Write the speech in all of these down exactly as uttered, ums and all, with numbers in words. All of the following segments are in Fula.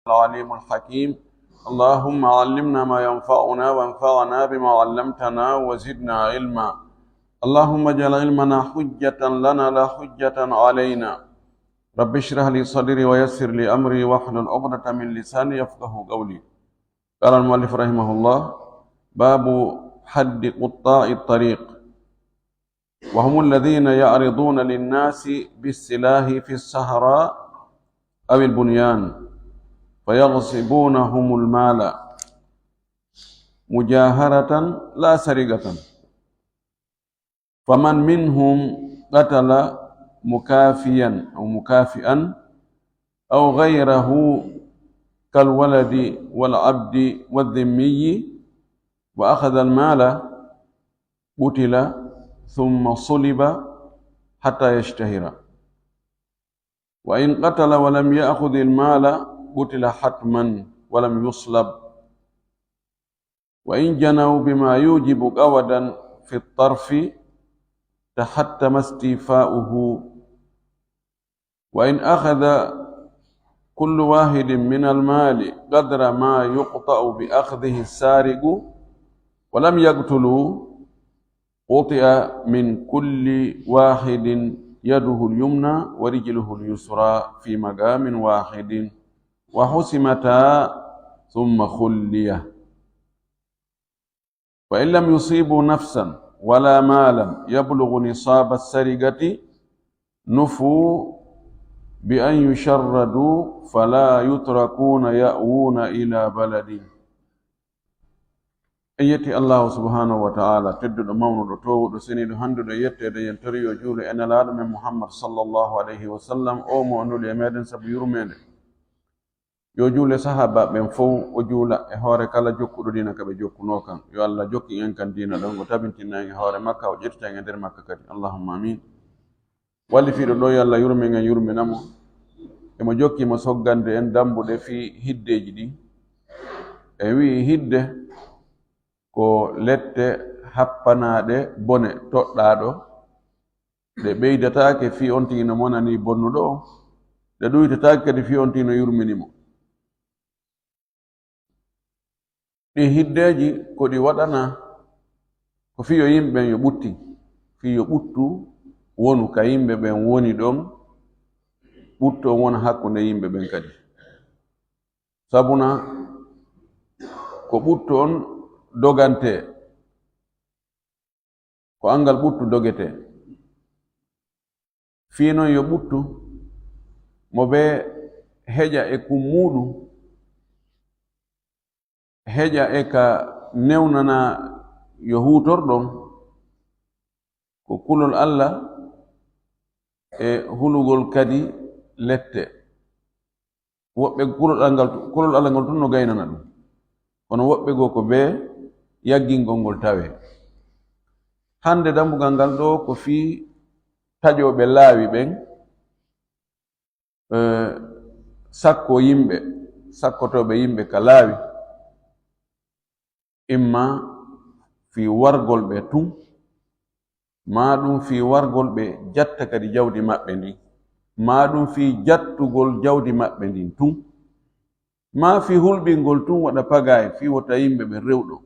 العليم الحكيم. اللهم علمنا ما ينفعنا وانفعنا بما علمتنا وزدنا علما. اللهم اجعل علمنا حجة لنا لا حجة علينا. رب اشرح لي صدري ويسر لي أمري واحلل عقدة من لساني يفقه قولي. قال المؤلف رحمه الله: باب حد قطاع الطريق، وهم الذين يعرضون للناس بالسلاح في الصحراء أو البنيان فيغصبونهم المال مجاهرة لا سرقة، فمن منهم قتل مكافيا أو مكافئا أو غيره كالولد والعبد والذمي وأخذ المال قتل ثم صلب حتى يشتهر، وإن قتل ولم يأخذ المال قتل حتما ولم يصلب، وإن جنوا بما يوجب قودا في الطرف تحتم استيفاؤه، وإن أخذ كل واحد من المال قدر ما يقطع بأخذه السارق ولم يقتلوا قطع من كل واحد يده اليمنى ورجله اليسرى في مقام واحد وحسمتا ثم خلية، فإن لم يصيبوا نفسا ولا مالا يبلغ نصاب السرقة نفوا بأن يشردوا فلا يتركون يأوون إلى بلد. En yetti Allahu subhanahu wa ta'ala, tedduɗo, mawnuɗo, toowuɗo, seniiɗo, handuɗo e yetteede, yen tori yo juulu e Nelaaɗo men Muhammad sallallahu alayhi wa sallam, o mo o nuli e meɗen sabu yurmeende. Yo juule sahaaba ɓen fow, o juula e hoore kala jokkuɗo diina ka ɓe jokkunoo kan. Yo Allah jokkin en kan diina ɗon, o tabintina en e hoore makka, o ƴettita en e nder makka kadi. Allahumma amin. Wallifiiɗo ɗo, yo Allah yurmin en, yurmina mo. Emo jokki mo soggande en dambuɗe fii hiddeeji ɗin. E wi'i hidde ko lette happanaaɗe bone toɗɗaaɗo, ɗe ɓeydataake fii on tigi no monani bonnuɗo on, ɗe ɗuytataake kadi fii on tigi no yurmini mo. Ɗin hiddeeji ko ɗi waɗanaa, ko fii yo yimɓe ɓen yo ɓuttin, fii yo ɓuttu wonu ka yimɓe ɓen woni ɗon, ɓuttu on wona hakkunde yimɓe ɓen kadi. Sabuna ko ɓuttu on dogantee, ko anngal ɓuttu dogetee. Fii non yo ɓuttu mo ɓe heƴa e kun muuɗum, heƴa e ka newnanaa yo huutor ɗon, ko kulol Alla e hulugol kadi lette. Woɓɓe kulol Alla ngal tu-, kulol Alla ngol tun no gaynana ɗum. Kono woɓɓe goo ko bee yaggingol ngol tawee. Hannde dambugal ngal ɗoo ko fii taƴooɓe laawi ɓen, eh, sakko yimɓe, sakkotooɓe yimɓe ka laawi. Imma fii wargol ɓe tun, maa ɗum fii wargol ɓe jatta kadi jawdi maɓɓe ndin, maa ɗum fii jattugol jawdi maɓɓe ndin tun, maa fii hulɓingol tun waɗa pagaay fii wota yimɓe ɓen rewɗo.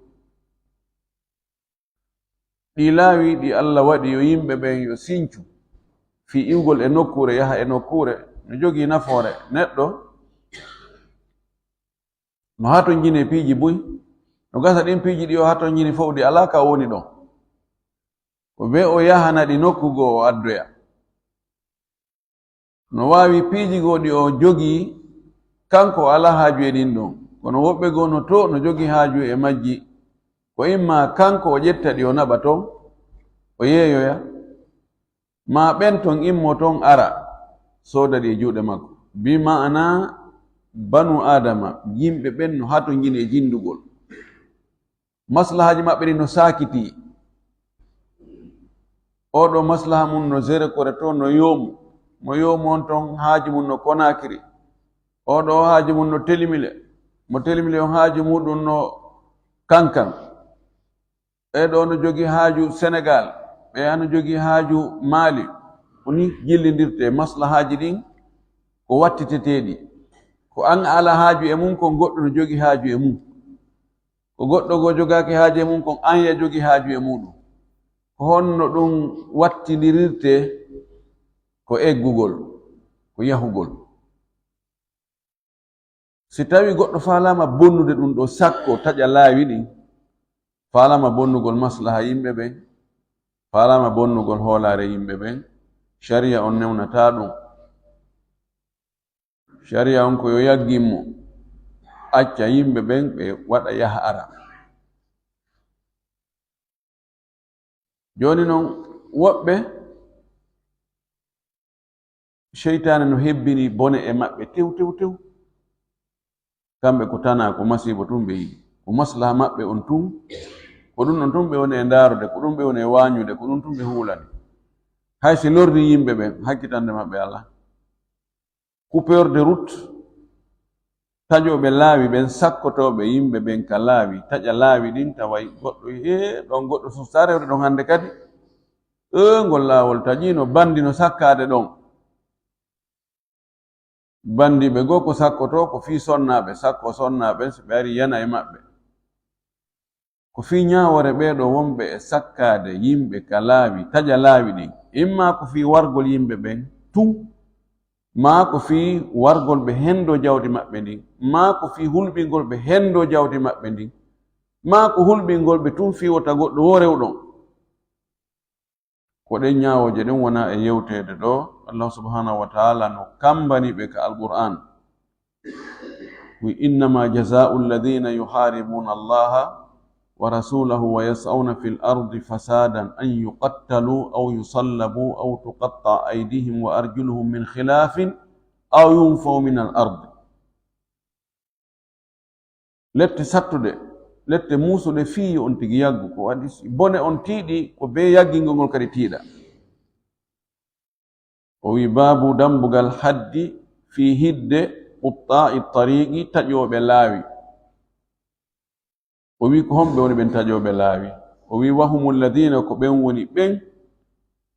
Ɗii laawi ɗi Alla waɗi yo yimɓe ɓen yo sincu fii iwgol e nokkuure yaha e nokkuure, no jogii nafoore. Neɗɗo no hatonjini e piiji buy, no gasa ɗin piiji ɗi o hatonjini fow ɗi alaa ka o woni ɗon. Ko bee o yahana ɗi nokku goo o addoya. No waawi piiji goo ɗi o jogii, kanko o alaa haaju e ɗin ɗon. Kono woɓɓe goo no too no jogii haaju e majji. Ko imma kanko o ƴetta ɗi o naɓa ton, o yeeyoya. Maa ɓen ton immo ton ara, sooda ɗi e juuɗe makko. Bi ma'ana banu Aadama, yimɓe ɓen no hatonjini e jindugol. Maslahaaji maɓɓe ɗin no saakitii. Oo ɗoo maslaha mun no Zerekore to, no Yoomu. Mo Yoomu on ton haaju mun no Konaakiri. Oo ɗoo haaju mun no Telimile. Mo Telimile on haaju muɗum no Kankan. Ɓee ɗoo no jogii haaju Senegaal, ɓee ana jogii haaju Maali. Ko nii jillindirtee maslahaaji ɗin, ko wattiteteeɗi. Ko an a alaa haaju e mum, kon goɗɗo no jogii haaju e mum. Ko goɗɗo goo jogaaki haaju e mum, kon an ya jogii haaju e muuɗum. Ko honno ɗum wattindirirtee? Ko eggugol, ko yahugol. Si tawii goɗɗo faalaama bonnude ɗum ɗoo sakko taƴa laawi ɗin, faalaama bonnugol maslaha yimɓe ɓen, faalaama bonnugol hoolaare yimɓe ɓen, sharia on newnataa ɗum. Sharia on ko yo yaggin mo, acca yimɓe ɓen ɓe waɗa yaha ara. Jooni non, woɓɓe seytaane no hebbini bone e maɓɓe tew, tew, tew. Kamɓe ko tanaa, ko masiibo tun ɓe yiɗi. Ko maslaha maɓɓe on tun, ko ɗum on tun ɓe woni e ndaarude, ko ɗum ɓe woni e waañude, ko ɗum tun ɓe huulani. Hay si lorri yimɓe ɓen, hakkitande maɓɓe alaa. Coupeur de route, taƴooɓe laawi ɓen, sakkotooɓe yimɓe ɓen ka laawi, taƴa laawi ɗin, taway goɗɗo, ee, ɗon goɗɗo sustare rewde ɗon hannde kadi. Ee, ngol laawol taƴiino, banndi no sakkaade ɗon. Banndiiɓe goo ko sakkotoo, ko fii sonnaaɓe, sakko sonnaaɓe, si ɓe ari yana e maɓɓe. Ko fii ñaawoore ɓee ɗoo wonɓe e sakkaade yimɓe ka laawi, taƴa laawi ɗin, immaa ko fii wargol yimɓe ɓen tun, maa ko fii wargol ɓe henndoo jawdi maɓɓe ndin, maa ko fii hulɓingol ɓe henndoo jawdi maɓɓe ndin, maa ko hulɓingol ɓe tun fii wota goɗɗo woo rew ɗon. Ko ɗen ñaawooje ɗen wonaa e yewteede ɗoo. Allahu subhanahu wa ta'ala no kammbani ɓe ka Alqur'aan. Wi, "Innama jazaa'u alladhina yuharibuna Allaha wa rasulahu wa yas'awna fil ardi fasadan an yuqattalu aw yusallabu aw tuqatta'a aydihim wa arjuluhum min khilafin aw yunfaw min al ardi." Lette sattuɗe, lette muusuɗe fii yo on tigi yaggu. Ko waɗi si bone on tiiɗi, ko bee yaggingol ngol kadi tiiɗa. O wi, "Baabu dambugal haddi fii hidde quttaa'i tariiqi, taƴooɓe laawi." O wi, "Ko homɓe woni ɓen taƴooɓe laawi?" O wi, "Wa humu alladhina, ko ɓen woni ɓen,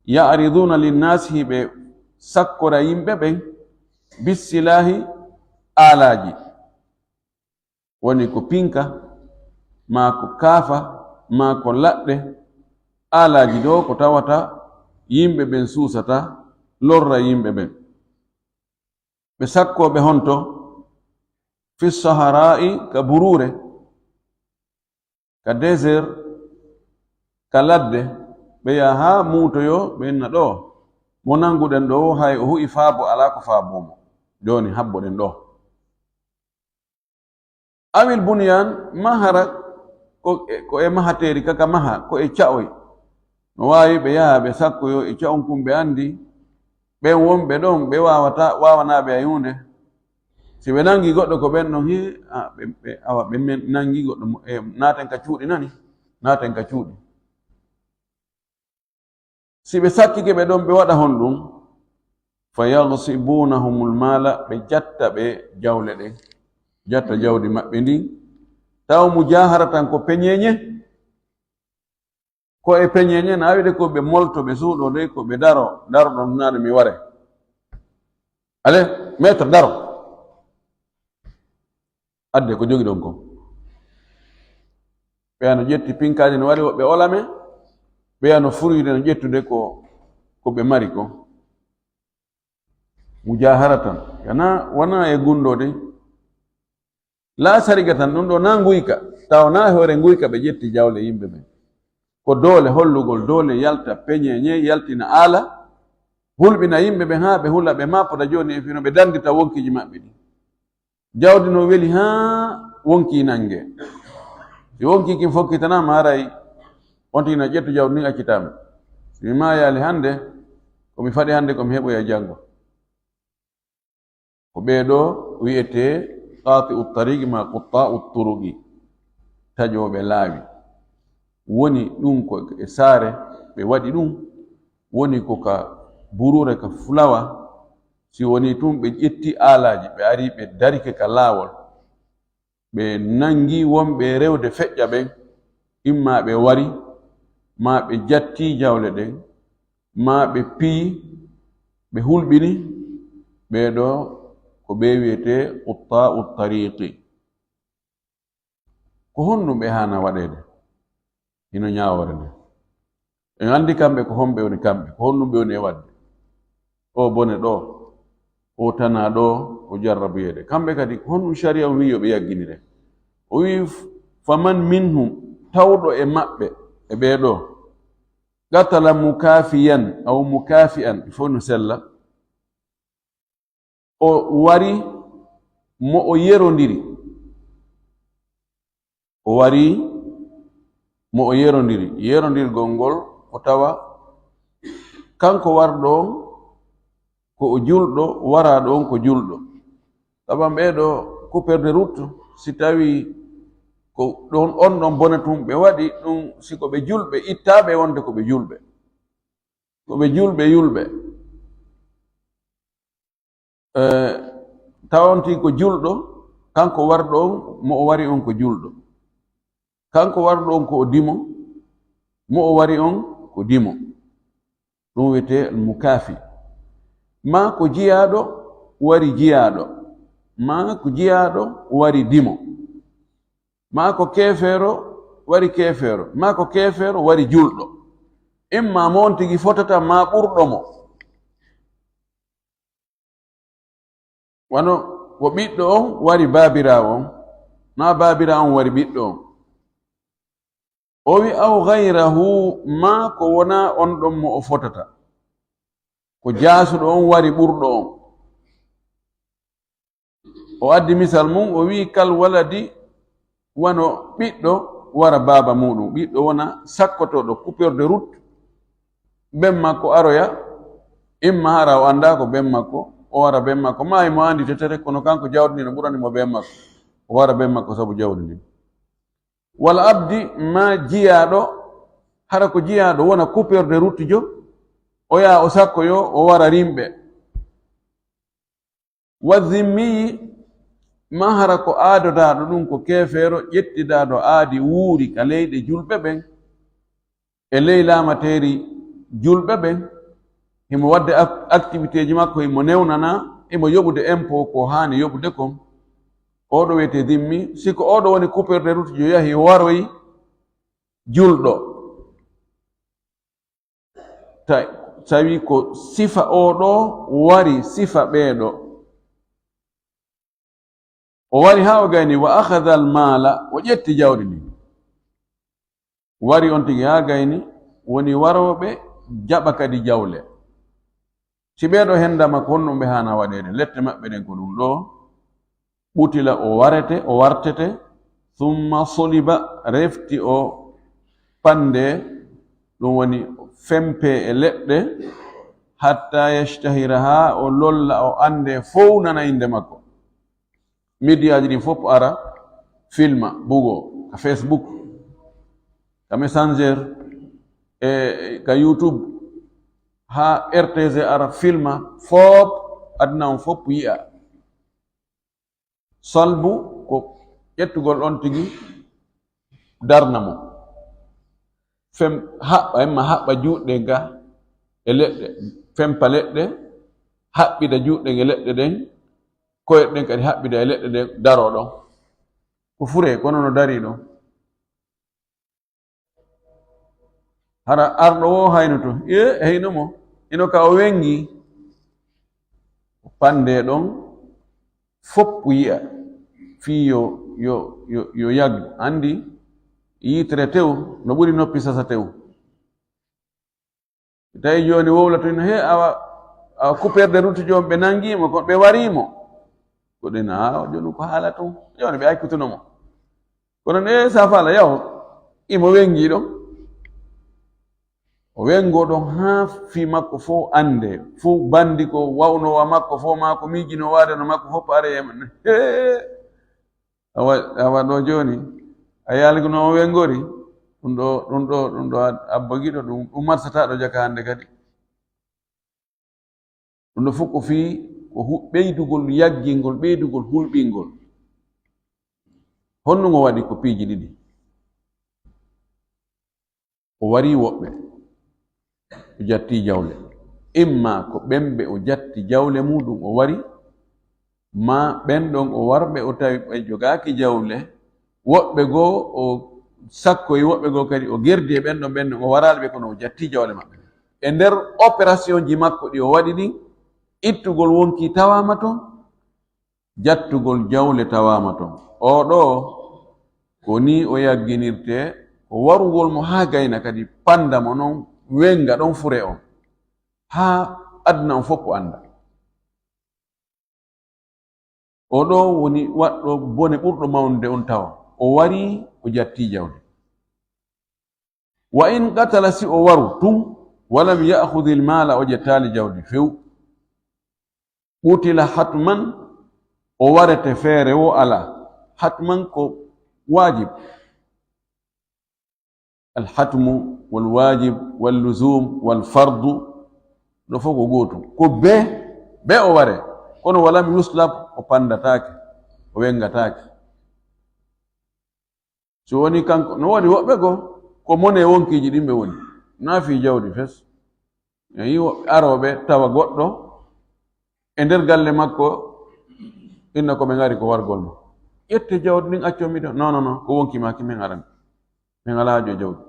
ya'riduna linnaasi, hiɓe sakkora yimɓe ɓen, bissilaahi, aalaaji." Woni ko pinka, maa ko kaafa, maa ko laɗɗe, aalaaji ɗoo ko tawata yimɓe ɓen suusata, lorra yimɓe ɓen. Ɓe sakkooɓe honto? Fi saharaa'i, ka buruure, ka désert, ka ladde, ɓe yaha haa muutoyo, ɓe inna ɗoo, mo nannguɗen ɗoo, hay o hu'i faabo, alaa ko faaboo mo. Jooni habboɗen ɗoo. Awil bunyan, maa hara ko, ko e mahateeri ka, ka maha, ko e ca'oy. No waawi ɓe yaha ɓe sakkoyo e ca'on kun ɓe anndi, ɓen wonɓe ɗon, ɓe waawata, waawanaa ɓe hay huunde. Si ɓe nanngi goɗɗo ko ɓen ɗon, hii, a, ɓe, ɓe, awa, ɓe men, nanngi goɗɗo mo, e, naaten ka cuuɗi nani, naaten ka cuuɗi. Si ɓe sakkike ɓe ɗon, ɓe waɗa honɗum? Fa yaghsibunahumul mala, ɓe jatta ɓe jawle ɗen, jatta jawdi maɓɓe ndin. Taw mujaharatan ko peñeeñe, ko e peñeeñe, na wi'ude ko ɓe molto, ɓe suuɗo de, ko ɓe daro, daro ɗon naɗo mi ware. Ale, maître, daro. Adde ko jogiɗon kon. Ɓeya no ƴetti pinkaaji no wari woɓɓe olame, ɓeya no furuyde no ƴettude ko, ko ɓe mari ko. Mujaharatan, yana wona e gunndoo de. La sarigatan, ɗum ɗo na nguyka, tawa na e hoore nguyka ɓe ƴetti jawle yimɓe ɓen. Ko doole hollugol, doole yalta peñeeñe, yaltina aala, hulɓina yimɓe ɓen haa ɓe hula, ɓe maapoda jooni e fino ɓe danndita wonkiiji maɓɓe ɗin. Jawdi no weli haa wonkii nanngee. Si wonkii kin fokkitanaama, haray on tigi na ƴettu jawdi ndin accitaa mi. Si mi maayaali hannde, ko mi faɗi hannde, ko mi heɓoya janngo. Ko ɓee ɗoo wi'etee qaati'u tariiqi maa quttaa'u turuqi, taƴooɓe laawi. Woni ɗum ko e saare ɓe waɗi ɗum, woni ko ka buruure, ka fulawa. Si woni tun ɓe ƴetti aalaaji, ɓe ari ɓe darike ka laawol. Ɓe nanngi wonɓe rewde feƴƴa ɓen, imma ɓe wari, maa ɓe jatti jawle ɗen, maa ɓe piyi, ɓe hulɓini, ɓee ɗoo ko ɓe wiyetee quttaa'u tariiqi. Ko honɗum ɓe haana waɗeede? Hino ñaawoore nde. En anndi kamɓe ko honɓe woni kamɓe, ko honɗum ɓe woni e waɗde. O bone ɗo, o tana ɗo, o jarrabuyeede. Kamɓe kadi, ko honɗum sariya on wi'i yo ɓe yagginire? O wi'i, "Faman minhum", tawɗo e maɓɓe, e ɓee ɗoo, "qatala mukaafiyan aw mukaafi'an", fof no sella. O wari mo o yerondiri. O wari mo o yerondiri. Yerondirgol ngol ko tawa kanko warɗo on ko o julɗo, waraaɗo on ko julɗo. Tawa ɓee ɗoo coupeur de route, si tawii ko ɗon, on ɗon bone tun ɓe waɗi ɗun, si ko ɓe julɓe, ittaa ɓe wonde ko ɓe julɓe. Ko ɓe julɓe, yulɓe. Eh, tawa on tigi ko julɗo, kanko warɗo on, mo o wari on ko julɗo. Kanko warɗo on ko o dimo, mo o wari on ko dimo. Ɗum wiyetee al mukaafi. Maa ko jiyaaɗo wari jiyaaɗo, maa ko jiyaaɗo wari dimo, maa ko keefeero wari keefeero, maa ko keefeero wari julɗo. Imma mo on tigi fotata, maa ɓurɗo mo. Wano ko ɓiɗɗo on wari baabiraawo on, maa baabiraawo on wari ɓiɗɗo on. O wi, "Aw gayrahu", maa ko wonaa on ɗon mo o fotata. Ko jaasuɗo on wari ɓurɗo on. O addi misal mum, o wi, "Kal waladi", wano ɓiɗɗo wara baaba muuɗum. Ɓiɗɗo wona sakkotooɗo, coupeur de route. Ben makko aroya, imma hara o anndaa ko ben makko, o wara ben makko. Maa himo anndi tetere, kono kanko jawdi ndin no ɓurani mo ben makko. O wara ben makko sabu jawdi ndin. Wal abdi, maa jiyaaɗo, hara ko jiyaaɗo wona coupeur de route jo, o yaha o sakkoyo, o wara rimɓe. Wa zimmiyi, maa hara ko aadotaaɗo ɗum ko keefeero, ƴettidaaɗo aadi wuuri ka leyɗe julɓe ɓen, e ley laamateeri julɓe ɓen, himo waɗde ak-, activité ji makko, himo newnana, himo yoɓude impôt ko haani yoɓude kon. Oɗo wiyetee zimmi, si ko oɗo woni coupeur de route jo yahi waroyi julɗo. Ta-, tawi ko sifa oo ɗoo wari sifa ɓee ɗoo. O wari haa o gayni, wa akhadha al maala, o ƴetti jawdi ndin. Wari on tigi haa gayni, woni warooɓe jaɓa kadi jawle. Si ɓee ɗoo hendama, ko honɗum ɓe haana waɗeede? Lette maɓɓe ɗen ko ɗum ɗoo. Ɓutila o warete, o wartete, summa soliba, refti o pande, ɗum woni fempe e leɗɗe, hatta yashtahira, haa o lolla, o annde, fow nana innde makko. Midiyaaji ɗin fof ara filma, bugo, ka Facebook, ka Messenger, e ka YouTube, haa R T G ara filma, fof, aduna on fof yi'a. Salbu ko ƴettugol on tigi darna mo. Fem-, haɓɓa, emma haɓɓa juuɗe ga e leɗɗe, fempa leɗɗe, haɓɓida juuɗe e leɗɗe ɗen, koyɗe ɗen kadi haɓɓida e leɗɗe ɗen, daro ɗon. Ko fure, kono no dari ɗon. Hara arɗo wo haynoto, e, heyno mo, hino ka o wengi. Pande ɗon, foppu yi'a, fii yo, yo, yo, yo yaggu. Anndi, yitere tew, no ɓuri noppi sasa tew. Tawi jooni wowla to hino, he, awa, awa coupeur de route joom ɓe nangi mo, kono ɓe wari mo. Ko ɗen, a, jooni ko haala tun. Jooni ɓe accutuno mo. Kono ne safala yaw, imo wengi ɗon. O wengo ɗon haa fii makko fof annde, fof bandi ko wawno wa makko fof, maa ko miijino waade no makko fof, paare e man. Hee! Awa, awa ɗo jooni, a yaalguno o wengori, ɗum ɗo, ɗum ɗo, ɗum ɗo a-, abba giɗo, ɗum, ɗum marsata ɗo jaka hannde kadi. Ɗum ɗo fof ko fii ko hu-, ɓeydugol yaggingol, ɓeydugol hulɓingol. Honno ngo waɗi ko piiji ɗiɗi? O wari woɓɓe, o jatti jawle. Imma ko ɓen ɓe o jatti jawle muɗum, o wari, Ma ɓen ɗon o warɓe, o tawi ɓe jogaaki jawle, woɓɓe goo o sakkoyi, woɓɓe goo kadi o gerdi e ɓen ɗon, ɓen ɗon o waraali ɓe, kono o jattii jawle maɓɓe. E nder opérationji makko ɗi o waɗi ɗin, ittugol wonkii tawaama ton, jattugol jawle tawaama ton. Oo ɗoo, ko nii o yagginirtee, ko warugol mo haa gayna, kadi pannda mo non, wennga ɗon fure on, haa aduna on fof ko annda. Oo ɗoo woni waɗɗo bone ɓurɗo mawnude on tawa. O warii, o jattii jawdi. Wa in qatala, si o waru tun, walam ya'khudhil maala, o jettaali jawdi few. Qutila hatman, o warete feere woo alaa. Hatman ko waajib. Al hatmu, wal waajib, wal luzum, wal fardu, ɗo fof ko gootum. Ko bee, bee o waree. Kono walam yuslab, o panndataake, o wenngataake. So woni kanko, no woodi woɓɓe goo, ko mone wonkiiji ɗin ɓe woni. Naa fii jawdi fes. A yii woɓɓe arooɓe tawa goɗɗo e nder galle makko, inna ko ɓe ngari ko wargol mo. Ƴette jawdi ndin, accon mi ɗo. Non, non, non, ko wonki maa ki min arani. Min alaa haajo e jawdi.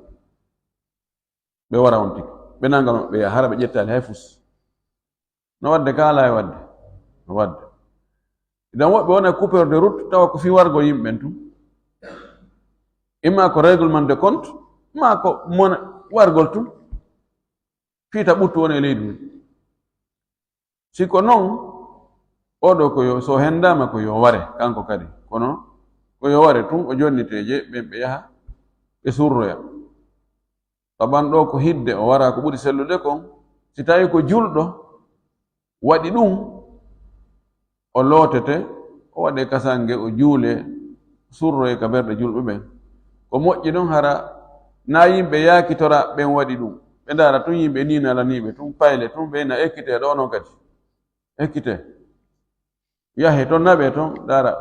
Ɓe wara on tigi. Ɓe nanga maɓɓe yaha, hara ɓe ƴettaali hay fus. No waɗde ka alaa e waɗde. No waɗde. Idan woɓɓe wona coupeur de route, tawa ko fii wargol yimɓe ɓen tun. Imma ko règlement de compte, maa ko mona wargol tun. Fiita ɓuttu woni e leydi mum. Si ko non, oo ɗoo ko yo, so henndaama ko yo ware, kanko kadi. Kono ko yo ware tun, o jonnitee je ɓen ɓe yaha, ɓe surroya. Taban ɗoo ko hidde, o wara ko ɓuri sellude kon. Si tawi ko julɗo waɗi ɗun, o lootete, o waɗe kasange, o juule, surroye ka ɓerɗe julɓe ɓen. Ko moƴƴi ɗon, hara naa yimɓe yaakitora ɓen waɗi ɗun. Ɓe ndaara tun yimɓe nii nalaniiɓe tun, payle tun, ɓe na ekkite ɗoo non kadi. Ekkite. Yahe ton, naɓe ton, ndaara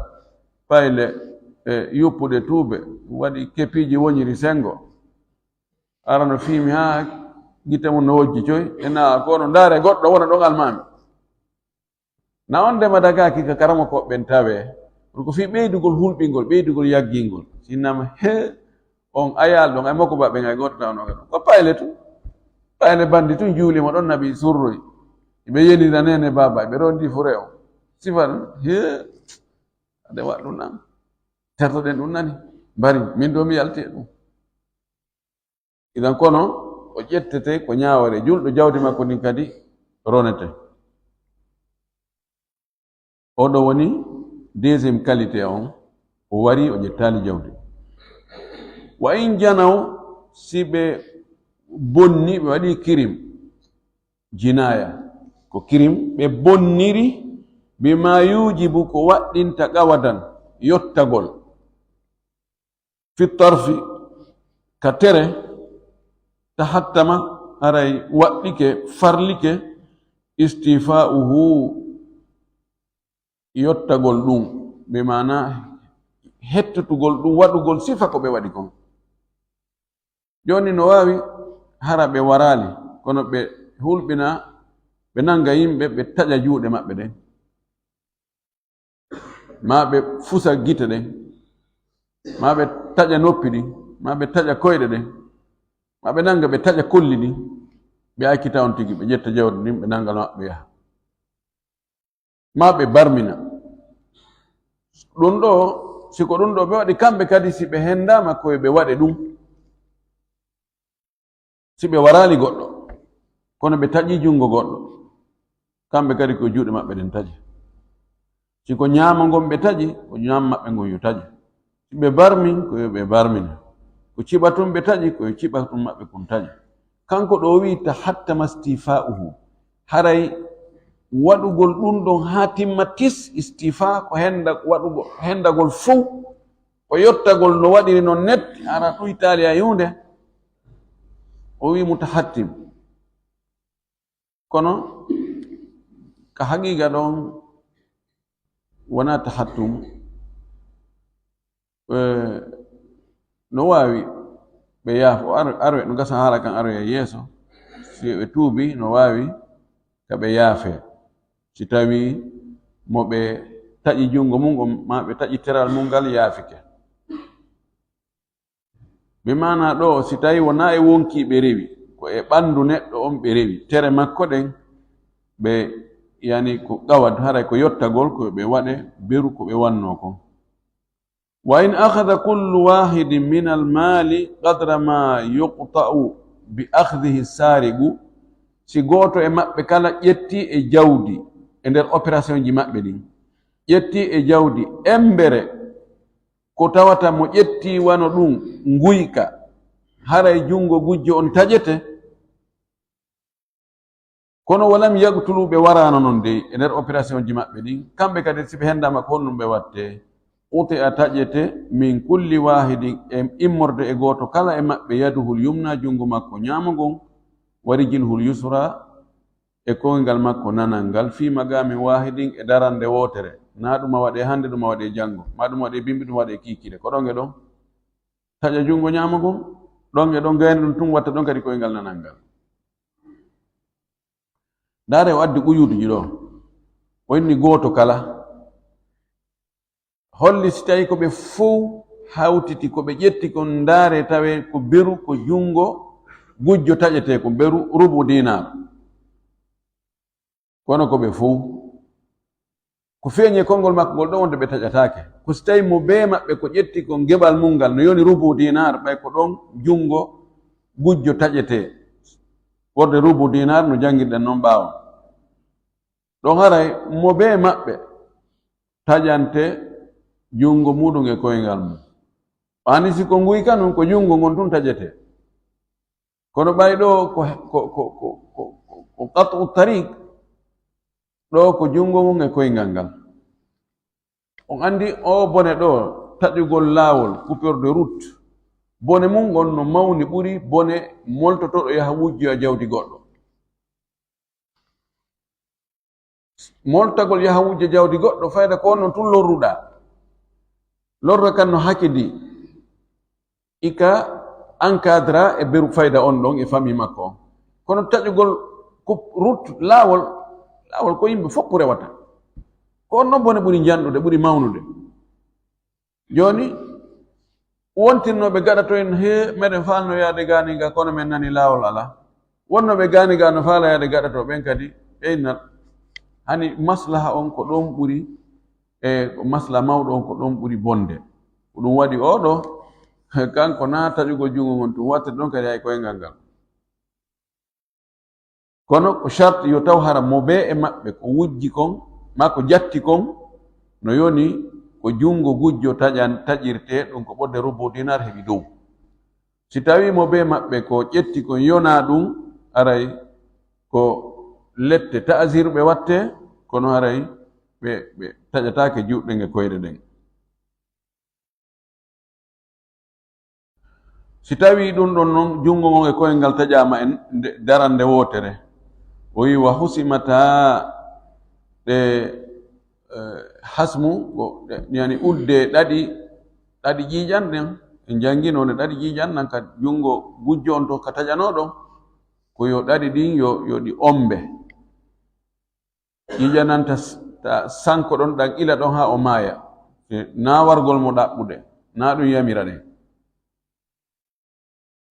payle e yuppuɗe tuube, waɗi kepiiji woñiri sengo. Arano fiimi haa gite mum no wojji coy, e naa ko no ndaare goɗɗo wona ɗon almaami. Na on ndema dagaaki ka karamokooɓe ɓen tawee. Kono ko fii ɓeydugol hulɓingol, ɓeydugol yaggingol. Sinnama he on ayaal ɗon, ay mokko baɓe ngay gooto tawnoo ka ɗon. Ko payle tun. Payle bandi tun juuli mo ɗon naɓi surroy. Ɓe yenira neene baaba, ɓe rondi fure on. Sifa ɗum, he, ade waɗ ɗum nan. Tertoɗen ɗum nani. Mbari, min ɗo mi yalti e ɗum. Idan kono, o ƴettete ko ñaawore. Julɗo jawdi makko ndin kadi ronete. Oɗo woni deuxième qualité on. O wari, o ƴettaali jawdi. Wa in janaw, si ɓe bonni, ɓe waɗi kirim, jinaya, ko kirim, ɓe bonniri, bima yujibu, ko waɗɗinta qawadan, yottagol. Fi tarfi, ka tere, tahattama, haray waɗɗike, farlike, istifa'uhu, yottagol ɗum, bi maana hettutugol ɗum, waɗugol sifa ko ɓe waɗi kon. Jooni no waawi hara ɓe waraali, kono ɓe hulɓina, ɓe nanga yimɓe, ɓe taƴa juuɗe maɓɓe ɗen. Maa ɓe fusa gite ɗen, maa ɓe taƴa noppi ɗin, maa ɓe taƴa koyɗe ɗen, maa ɓe nanga ɓe taƴa kolli ɗin, ɓe accita on tigi, ɓe ƴetta jawdi ndin, ɓe nanga no maɓɓe yaha. Maa ɓe barmina. Ɗum ɗo, si ko ɗum ɗo ɓe waɗi, kamɓe kadi si ɓe hendaama ko yo ɓe waɗe ɗum, si ɓe waraali goɗɗo, kono ɓe taƴi junngo goɗɗo, kamɓe kadi ko juuɗe maɓɓe ɗen taƴi. Si ko ñaamo ngon ɓe taƴi, ko ñaamo maɓɓe ngon yo taƴe. Si ɓe barmi, ko yo ɓe barmina. Ko ciɓa tun ɓe taƴi, ko yo ciɓa tun maɓɓe kun taƴe. Kanko ɗo o wi'i, "Tahattama istifa'uhu." Haray waɗugol ɗun ɗon haa timma tis, istifa ko henda, waɗugol, hendagol fow, ko yottagol no waɗiri non net, hara ɗun Italiya yunde. O wi'i mutahattim. Kono ka haqiqa ɗon wona tahattum. Eh, no waawi ɓe yaafo, ar-, arwe, no gasa haala kan aroya yeeso. Si ɓe tuubi, no waawi ka ɓe yaafe. Si tawi mo ɓe taƴi junngo mum on, maa ɓe taƴi teral mum ngal yaafike. Bi maanaa ɗoo, si tawii wonaa e wonkii ɓe rewi, ko e ɓanndu neɗɗo on ɓe rewi, tere makko ɗen, ɓe, yani, ko qawad, haray ko yottagol, ko ɓe waɗe beru ko ɓe wannoo kon. Wa in akhadha kullu wahidin min al mali qadra ma yuqta'u bi akhdhihi sariqu, si gooto e maɓɓe kala ƴetti e jawdi e nder opérationji maɓɓe ɗin, ƴetti e jawdi embere ko tawata mo ƴetti wano ɗum nguyka, haray junngo gujjo on taƴete. Kono walam yaqtulu, ɓe waraano non dey e nder opérationji maɓɓe ɗin. Kamɓe kadi, si ɓe henndaama, ko honɗum ɓe wattee? Quti'a, taƴete, min kulli wahidin, e immorde e gooto kala e maɓɓe, yaduhul yumna, junngo makko ñaamo ngon, wa rijluhul yusra, e koyngal makko nanal ngal, fi maqamin wahidin, e darannde wootere. Naa ɗum a waɗee hannde, ɗum a waɗee janngo, maa ɗum waɗee bimbi, ɗum waɗee kiikiiɗe. Ko ɗon e ɗon taƴa junngo ñaamo ngon, ɗon e ɗon gayna ɗum tun, watta ɗon kadi koyngal nanal ngal. Ndaare, o addi quyuuduji ɗoo. O inni gooto kala. Holli si tawi ko ɓe fow hawtiti, ko ɓe ƴetti kon, ndaare tawe ko beru, ko junngo gujjo taƴetee, ko beru rubu dinar. Kono ko ɓe fow. Ko feeñi e konngol makko ngol ɗon, wonde ɓe taƴataake. Ko si tawi mo bee maɓɓe ko ƴetti kon geɓal mum ngal, no yoni rubu dinar, ɓay ko ɗon junngo gujjo taƴetee. Wonde rubu dinar no janngirɗen non ɓaawo. Ɗon haray mo bee maɓɓe taƴante junngo muuɗum e koyngal mum. Ani si ko nguyka nun, ko junngo ngon tun taƴetee. Kono ɓay ɗoo ko, ko, ko qat'u tariq, ɗoo ko junngo ngon e koyngal ngal. On anndi oo bone ɗoo, taƴugol laawol, coupure de route, bone mum ngon no mawni, ɓuri bone moltotooɗo yaha wujjoya jawdi goɗɗo. Moltagol yaha wujja jawdi goɗɗo, fayda ko on non tun lorruɗaa. Lorra kan no hakidi, ika encadra e beru fayda on ɗon e famille makko on. Kono taƴugol ko route, laawol, laawol ko yimɓe fof rewata. Ko on non bone ɓuri njanɗude, ɓuri mawnude. Jooni, wontinnooɓe gaɗa to en, "Hee, meɗen faalno yaade gaani ga, kono men nani laawol alaa." Wonnooɓe gaani ga no faala yaade gaɗa to, ɓen kadi ɓe innal. Hani maslaha on ko ɗon ɓuri, e ko maslaha mawɗo on ko ɗon ɓuri bonde. Ko ɗum waɗi oo ɗoo, kanko naa taƴugol junngo ngon tun, wattete ɗon kadi hay koyngal ngal. Kono ko sharti yo taw hara mo bee e maɓɓe ko wujji kon, maa ko jatti kon, no yoni ko junngo gujjo taƴan-, taƴirtee, ɗum ko ɓodde rubu dinar heɓi dow. Si tawii mo bee maɓɓe ko ƴetti kon yonaa ɗum, aray ko lette ta'zir ɓe wattee, kono aray ɓe, ɓe taƴataake juuɗe ɗen e koyɗe ɗen. Si tawii ɗum ɗon non, junngo ngon e koyngal taƴaama e nde, darannde wootere, o wi'i, "Wa husimata," ɗe, eh, hasmu, ko ɗe, yani ulde ɗaɗi, ɗaɗi ƴiiƴan ɗen, en jannginoo nde ɗaɗi ƴiiƴan nan ka junngo gujjo on to ka taƴanoo ɗon, ko yo ɗaɗi ɗin yo, yo ɗi ombe. Ƴiiƴan nan ta s-, ta sanko ɗon, ɗan ila ɗon haa o maaya. E naa wargol mo ɗaɓɓude, naa ɗum yamira ɗen.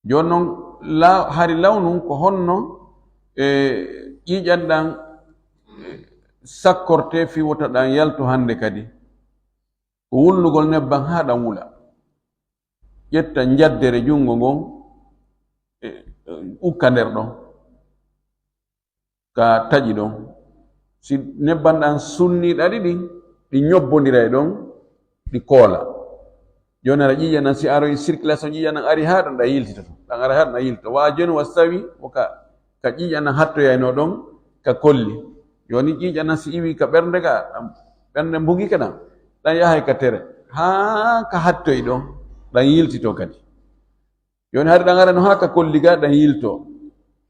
Jooni non, la-, hari lawnun ko honno, e, ƴiiƴan ɗan, e, sakkortee fii wota ɗan yaltu hannde kadi? Ko wulnugol nebban haa ɗan wula. Ƴetta njaddere junngo ngon, e, e, ukka nder ɗon. Ka taƴi ɗon. Si nebban ɗan sunnii ɗaɗi ɗin, ɗi ñobbondira e ɗon, ɗi koola. Jooni hara ƴiiƴan nan, si aroyi circulation ƴiiƴan nan ari haa ɗon, ɗan yiltitoto. Ɗan ara haa ɗon, ɗan yiltito. Wa jooni wa sawi, wo ka, ka ƴiiƴan nan hattoyaynoo ɗon, ka kolli. Jooni ƴiiƴan nan si iwi ka ɓernde ka, ɗan, ɓernde mbugi ka ɗan, ɗan yahay ka tere. Haa ka hattoyi ɗon, ɗan yiltito kadi. Jooni hari ɗan ara no haa ka kolli ga ɗan yilto.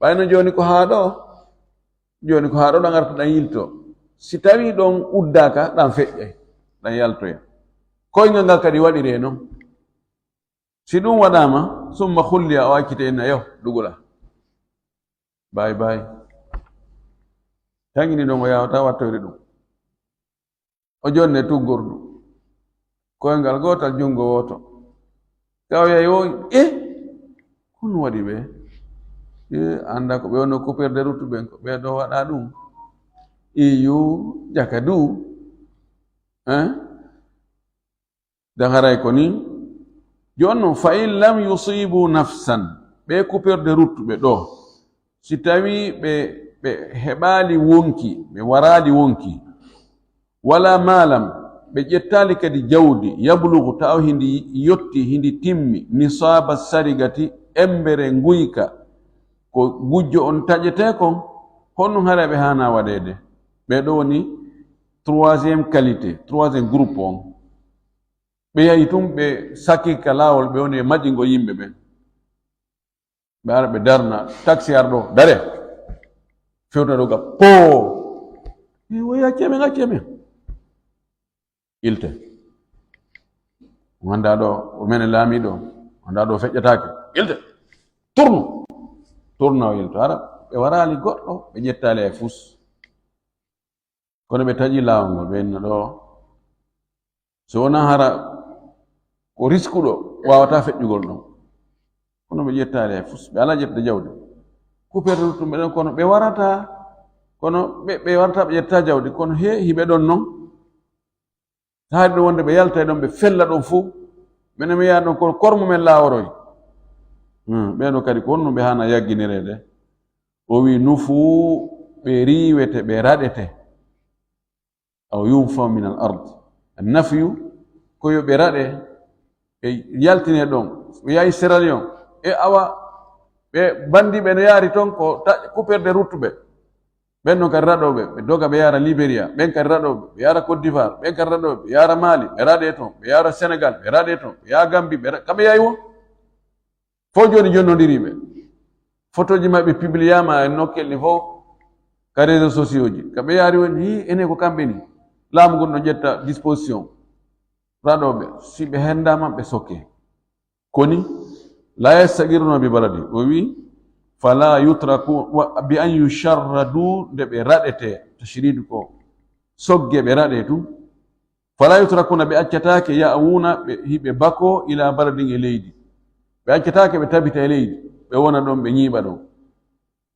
Ɓayno jooni ko haa ɗo, jooni ko haa ɗo ɗan arta ɗan yilto. Si tawii ɗon uddaaka, ɗan feƴƴay, ɗan yaltoya. Koyngal ngal kadi waɗiree non. Si ɗum waɗaama, summa khulliya, o accitee inna, "Yo, dugula. Bye bye." Tangini ɗon o yaawataa wattoyde ɗum. O jonne tuggordu. Koyngal gootal, junngo wooto. Kawya yo, e? Ko ɗum waɗi ɓe? E, annda ko ɓe wonno coupeur de route ɓen, ko ɓe ɗo waɗa ɗum. Iyu, jaka du. Hein? Daharay ko ni. Jooni noon, fa in lam yusibu nafsan, ɓe coupeur de route ɓe ɗo, si tawi ɓe, ɓe heɓaali wonki, ɓe waraali wonki, wala malam, ɓe ƴettaali kadi jawdi, yablugu, taw hindi yotti, hindi timmi, nisaba sarigati, embere nguyka, ko gujjo on taƴete kon, honno hara ɓe haana waɗeede? Ɓe ɗo woni troisième qualité, troisième groupe on. Ɓe yahi tun, ɓe sakki ka laawol, ɓe woni e majjingo yimɓe ɓen. Ɓe ara, ɓe darna, taxi ar ɗo, dare. Fewta ɗo ga, poo. Mi woyi, accee men, accee men. Ilte. Wonda ɗo, o menen laamiɗo, wonda ɗo feƴƴataake. Ilte. Turnu. Turna o ilto. Ara, ɓe waraali goɗɗo, ɓe ƴettaali e fus. Kono ɓe taƴi laawol ngol, ɓe inna ɗo, so wonaa hara ko riskuɗo, waawataa feƴƴugol ɗon. Kono ɓe ƴettaali e fus, ɓe alaa ƴettude jawdi. Coupeur de route ɓe ɗon, kono ɓe warataa, kono ɓe, ɓe warataa, ɓe ƴetta jawdi, kono he, hiɓe ɗon non. Haade ɗon wonde ɓe yalta e ɗon, ɓe fella ɗon fof. Menen mi yaha ɗon, kono kormo men laaworoy. Hmm, ɓen ɗon kadi ko honno ɓe haana yagginireede? O wi, "Nufu, ɓe riiwete, ɓe raɗete." Aw yunfaw min al ard. Nafyu, ko yo ɓe raɗe, ɓe yaltine ɗon. Ɓe yahi Sierra Leone. E awa, ɓe banndiiɓe no yaari ton ko ta-, coupeur de route ɓe. Ɓen ɗon kadi raɗooɓe, ɓe doga ɓe yaara Liberia. Ɓen kadi raɗooɓe, ɓe yaara Côte d'Ivoire. Ɓen kadi raɗooɓe, ɓe yaara Mali, ɓe raɗe ton. Ɓe yaara Sénégal, ɓe raɗe ton. Ɓe yaha Gambie, ɓe ra-, kamɓe yahi wo. Fof jooni jonnondiri ɓe. Fotooji maɓɓe pibliyaama e nokkel ɗi fof ka réseaux sociaux ji. Ka ɓe yaari woni, "Hii, enen ko kamɓe ni." Laamu ngun no ƴetta disposition. Raɗooɓe, si ɓe henndaama, ɓe sokke. Koni, "La yastaqirruna bi baladi." O wi, "Fala yutraku wa, bi an yusharradu," nde ɓe raɗete, tashridu ko sogge ɓe raɗe tun. "Fala yutrakuna," ɓe accataake, "ya'wuna," ɓe, hiɓe bako, "ila baladin," e leydi. Ɓe accataake ɓe tabita e leydi, ɓe wona ɗon, ɓe ñiiɓa ɗon.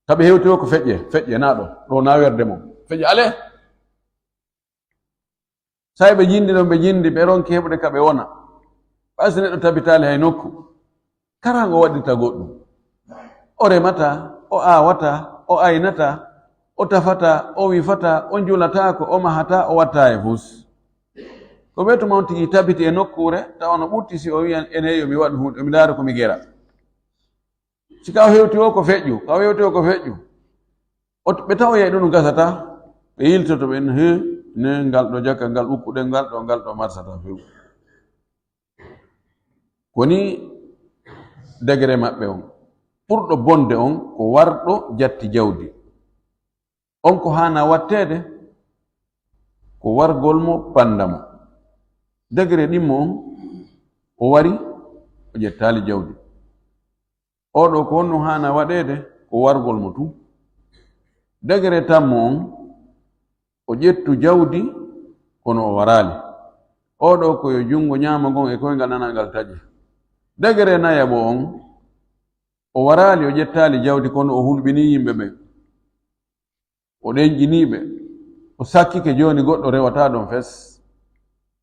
Ka ɓe hewti o ko feƴƴe, feƴƴe na ɗo, ɗo na werde mon. Feƴƴe ale. Say ɓe jindi ɗon, ɓe jindi, ɓe ronki heɓude ka ɓe wona. Ɓay so neɗɗo tabitaali hay nokku, kara ngo waɗirta goɗɗum. O remata, o aawata, o aynata, o tafata, o wifata, o njulataako, o mahata, o watta e fus. Ko wetu mon tigi tabiti e nokkuure, tawa no ɓurti si o wiyan, "Ene yo mi waɗu huunde, mi ndaara ko mi gera." Si ka o hewti o ko feƴƴu, ka o hewti o ko feƴƴu. O, ɓe tawoyay ɗum no gasata, ɓe yiltoto ɓe, "He, ne, ngal ɗo jakka, ngal ukkuɗen, ngal ɗo, ngal ɗo marsata few." Ko ni degre maɓɓe on. Ɓurɗo bonde on ko warɗo jatti jawdi. On ko haana watteede, ko wargol mo, panda mo. Degre ɗimmo on, o wari, o ƴettaali jawdi. Oɗo ko honno haana waɗeede? Ko wargol mo tun. Degere tammo on, o ƴettu jawdi, kono o waraali. Oɗo ko yo junngo ñaamo ngon e koyngal nanal ngal taƴe. Degere nayaɓo on, o waraali, o ƴettaali jawdi, kono o hulɓinii yimɓe ɓen. O ɗenƴinii ɓe. O sakkike jooni goɗɗo rewata ɗon fes.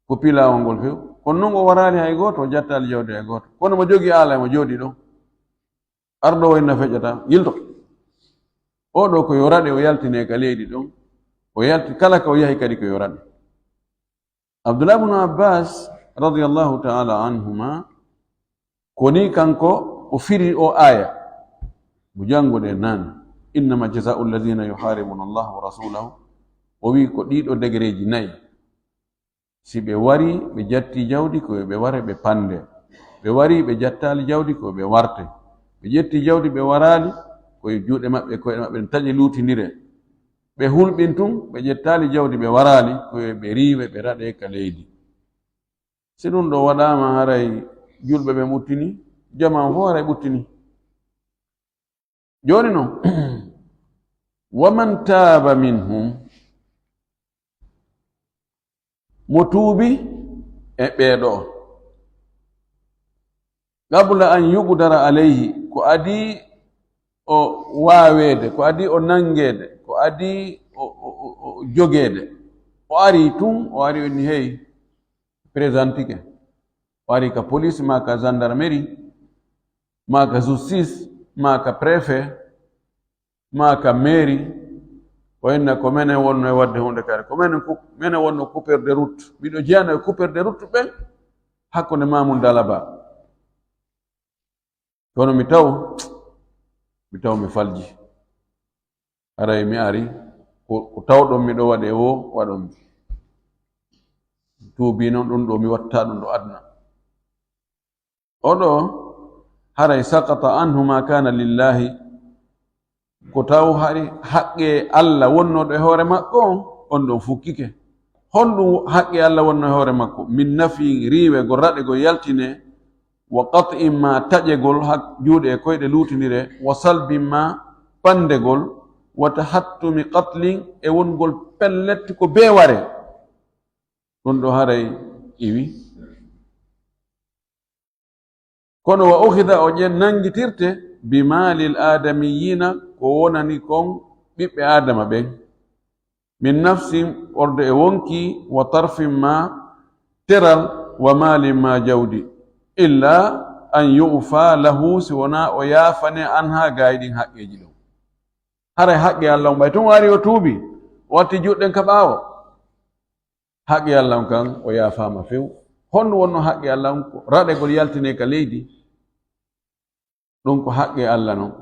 Ko pilaawol ngol few. Kono non o waraali hay gooto, o ƴettaali jawdi hay gooto. Kono mo jogii aala mo jooɗii ɗon. Arɗo o inna feƴƴata, yilto. Oɗo ko yo raɗe, o yaltine ka leydi ɗon. O yalti, kala ka o yahi kadi ko yo raɗe. Abdullah ibn Abbas radiyallahu ta'ala anhuma, ko ni kanko o firi o aya. Mo jannguɗen nan, "Innama jaza'u alladhina yuharibuna Allah wa rasulahu." O wi ko ɗiɗo degereeji nayi. Si ɓe wari, ɓe jatti jawdi, ko yo ɓe ware, ɓe pande. Ɓe wari, ɓe jattaali jawdi, ko yo ɓe warte. Ɓe ƴetti jawdi, ɓe waraali, ko yo juuɗe maɓɓe, koyɗe maɓɓe taƴe luutindire. Ɓe hulɓin tun, ɓe ƴettaali jawdi, ɓe waraali, ko yo ɓe riiwe, ɓe raɗe ka leydi. Si ɗum ɗo waɗaama, haray julɓe ɓe ɓuttini, jamaa fof haray ɓuttini. Jooni non, "Wa man taaba minhum," Mo tuubi e ɓee ɗoo. Qabla an yuqdara alayhi, ko adii o waaweede, ko adii o nanngeede, ko adii o, o, o, o jogeede. O ari tun, o ari o inni, "Hey, présentike." O ari ka police, maa ka gendarmerie, maa ka justice, maa ka préfet, maa ka mairie, o inna ko menen wonno e waɗde huunde kare, ko menen coup-, menen wonno coupeur de route. Miɗo jeyano e coupeur de route ɓen hakkunde Mamoun Dalaba. Kono mi taw, mi taw mi falji. Haray mi ari, ko, ko tawɗon miɗo waɗe o, waɗon mi. Tuubi non ɗum ɗo, mi watta ɗum ɗo aduna. Oɗo, haray saqata anhu ma kana lillahi, ko taw hari haqqe Allah wonnoɗo e hoore makko on, on ɗon fukkike. Honɗum haqqe Allah wonno e hoore makko? Min nafi, riiwegol, raɗegol, yaltine, wa qat'in ma, taƴegol hak-, juuɗe e koyɗe luutindire, wa salbin ma, pandegol, wa tahattumi qatlin, e wongol pellet ko bee ware. Ɗum ɗo haray iwi. Kono wa ukhidha, o ƴen nanngitirte, bi maalil aadamiyyiina, ko wonani kon ɓiɓɓe Aadama ɓen. Min nafsin, orde e wonki, wa tarfin ma, teral, wa maalin ma, jawdi. Illa an yu'fa lahu, si wonaa o yaafane anha, gaay ɗin haqqeeji ɗon. Haray haqqe Allah on ɓay tun o ari o tuubi, o watti juuɗe ɗen ka ɓaawo. Haqqe Allah on kan o yaafaama few. Honɗum wonno haqqe Allah on? Ko raɗegol yaltine ka leydi. Ɗum ko haqqe Allah non.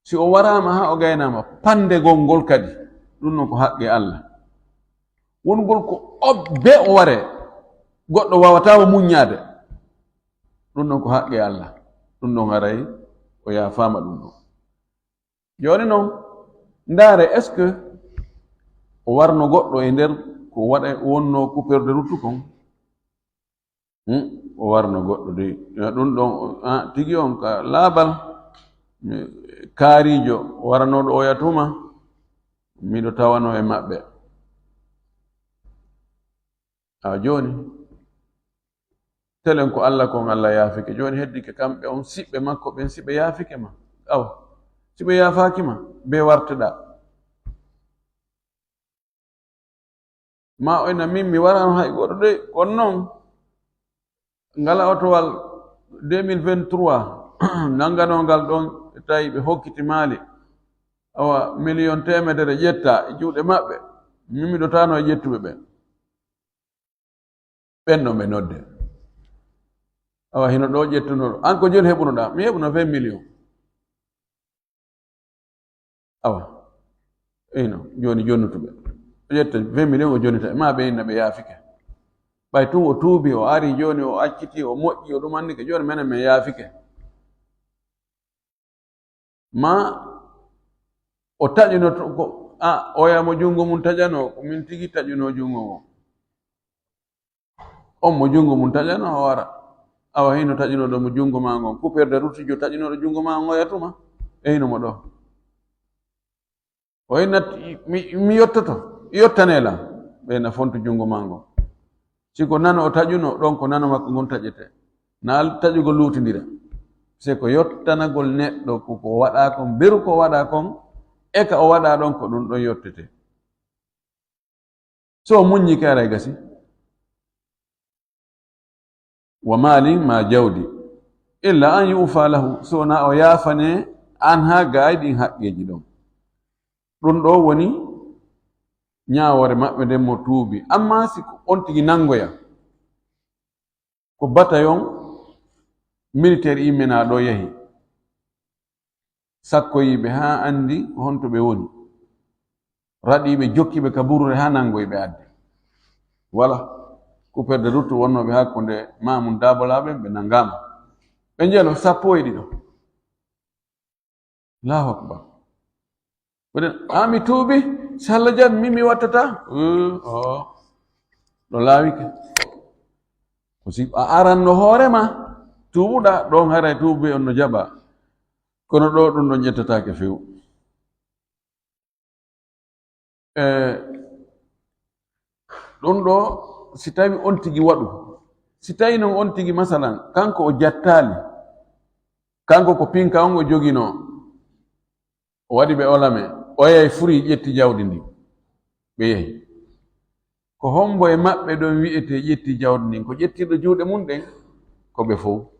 Si o waraama haa o gaynaama, pandegol ngol kadi, ɗum non ko haqqe Allah. Wongol ko o-, be o ware, goɗɗo waawataa mo muññaade. Ɗum non ko haqqe Allah. Ɗum non haray o yaafaama ɗum ɗon. Jooni non, ndaare, est-ce que o warno goɗɗo e nder ko waɗa, wonno coupeur de route kon? Hmm? O warno goɗɗo de. Ya ɗum ɗon, ah, tigi on ka laaɓal, mi, kaariijo waranooɗo oya tuma, miɗo tawano e maɓɓe. Awa jooni, telen ko Allah kon, Allah yaafike. Jooni heddike kamɓe on siɓɓe makko ɓen, si ɓe yaafike ma. Awa, si ɓe yaafaaki ma, be warteɗaa. Ma o ina min mi warano hay goɗɗo de, kono non ngala otowal deux mille vingt-trois nannganongal ɗon, tawi ɓe hokkiti Maali, awa, miliyon teemedere ƴetta e juuɗe maɓɓe, min miɗo tano e ƴettuɓe ɓen. Ɓen ɗon ɓe nodde. Awa, hino ɗo ƴettunoɗo. An ko joni heɓunoɗaa? Mi heɓuno vingt millions. Awa. Ino, joni jonnutuɓe. O ƴetta vingt millions o jonnita. Ma ɓe inna ɓe yaafike. Ɓay tun o tuubi, o ari joni, o acciti, o moƴƴi, o ɗum annike. Joni menen men yaafike. Ma o taƴuno to, ko, a, oya mo junngo mum taƴano, ko min tigi taƴuno junngo ngon. On mo junngo mum taƴano, o wara. Awa hino taƴunoɗo mo junngo ma ngon. Coupeur de route jo taƴunoɗo junngo ma ngon, oya tuma. E hino mo ɗo. O inna, mi, mi yottoto, yottane lan. Ɓe na fontu junngo maa ngon. Si ko nano o taƴuno, ɗon ko nano makko ngon taƴete. Na taƴugol luutindira. Se ko yottanagol neɗɗo ko, ko waɗa kon, beru ko waɗa kon, e ka o waɗa ɗon ko ɗum ɗon yottete. So o muññi kay, aray gasi. Wa maalin ma jawdi, illa an yu'fa lahu, so wonaa o yaafane an haa gaay ɗin haqqeeji ɗon. Ɗum ɗo woni ñaawoore maɓɓe nden mo tuubi. Amma si ko on tigi nangoya, ko batayon militaire imminaa ɗo yahi, sakkoyiiɓe haa anndi ko honto ɓe woni. Raɗiiɓe, jokkiiɓe ka buruure haa nanngoyiiɓe adde. Wala, coupeur de route wonnooɓe hakkunde Mamoun Dabola ɓen, ɓe nanngaama. Ɓe njelo sappo e ɗiɗo. Allahu Akbar. Mbiɗen, "A, mi tuubi, si Allah jaɓi, mi, mi wattata." Uh, o, ɗo laawike. Ko si a aranno hoore ma, tuubuɗaa, ɗon haray tuubi on no jaɓa. Kono ɗo ɗum ɗon ƴettataake few. E, ɗum ɗo, Si tawi on tigi waɗu, si tawi non on tigi, masalan, kanko o jattaali, kanko ko pinka on o joginoo, o waɗi ɓe olame, o yahi furi ƴetti jawdi ndin, ɓe yahi. Ko hombo e maɓɓe ɗon wi'etee ƴetti jawdi ndin? Ko ƴettiiɗo juuɗe mun ɗen? Ko ɓe fow.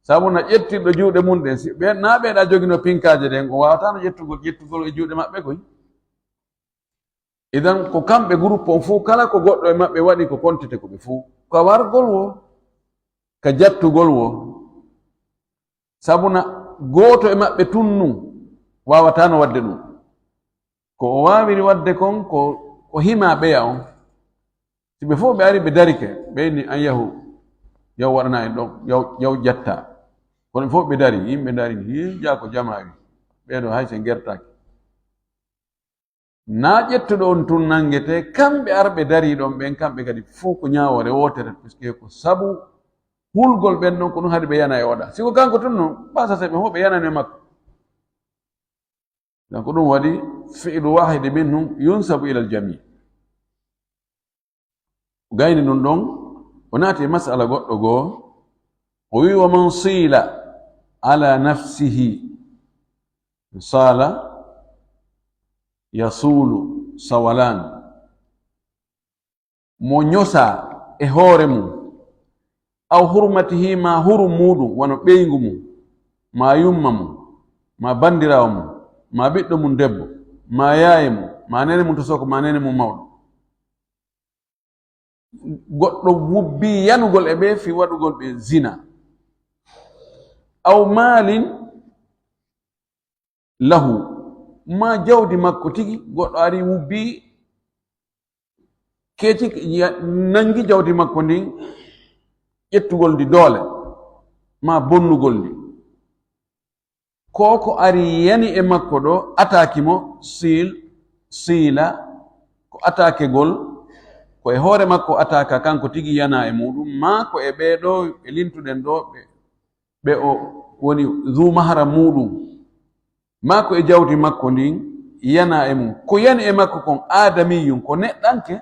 Sabu na ƴettiiɗo juuɗe mun ɗen, si ɓe, na ɓe ɗa joginoo pinkaaje ɗen, o waawataano ƴettugol, ƴettugol e juuɗe maɓɓe koy. Idan ko kamɓe groupe on fow, kala ko goɗɗo e maɓɓe waɗi ko kontete ko ɓe fow. Ka wargol wo, ka jattugol wo. Sabu na gooto e maɓɓe tun nun waawataano waɗde ɗum. Ko o waawiri waɗde kon ko, ko hima ɓeya on. Si ɓe fow ɓe ari ɓe darike, ɓe inni an yahu, yaw waɗana en ɗon, yaw, yaw jatta. Kono ɓe fow ɓe dari, yimɓe dari, hii, jaa ko jamaa wi. Ɓee ɗoo hay se ngertaaki. Na ƴettuɗo on tun nangetee, kamɓe arɓe darii ɗon ɓen, kamɓe kadi fow ko ñaawoore wootere, puisque ko sabu hulgol ɓen ɗon, ko ɗum haɗi ɓe yana e oɗa. Si ko kanko tun non, ɓa sase ɓe fow ɓe yanani e makko. Donc ɗum waɗi fi'lu wahidi minhum yunsabu ila al-jami'. O gayni ɗum ɗon, o naati e masala goɗɗo goo, o wi'i: "Wa man sila ala nafsihi, sala yasulu sawalan." Mo ñosa e hoore mum, aw hurmatihi, ma hurum muuɗum, wano ɓeyngu mum, ma yumma mum, ma banndiraawo mum, ma ɓiɗɗo mum debbo, ma yaaye mum, ma neene mum to soko, ma neene mum mawɗo. Goɗɗo wubbi yanugol e ɓe fii waɗugol ɓe zina. Aw maalin lahu, ma jawdi makko tigi, goɗɗo ari wubbi keeci, ya-, nangi jawdi makko ndin, ƴettugol ndi doole, ma bonnugol ndi. Ko ko ari yani e makko ɗo, ataaki mo, sil, sila, ko ataakegol, ko e hoore makko ataaka kanko tigi yana e muuɗum, ma ko e ɓee ɗo e lintuɗen ɗo, ɓe, ɓe o woni zu mahara muuɗum, ma ko e jawdi makko ndin yana e mum. Ko yani e makko kon aadamiyun, ko neɗɗanke,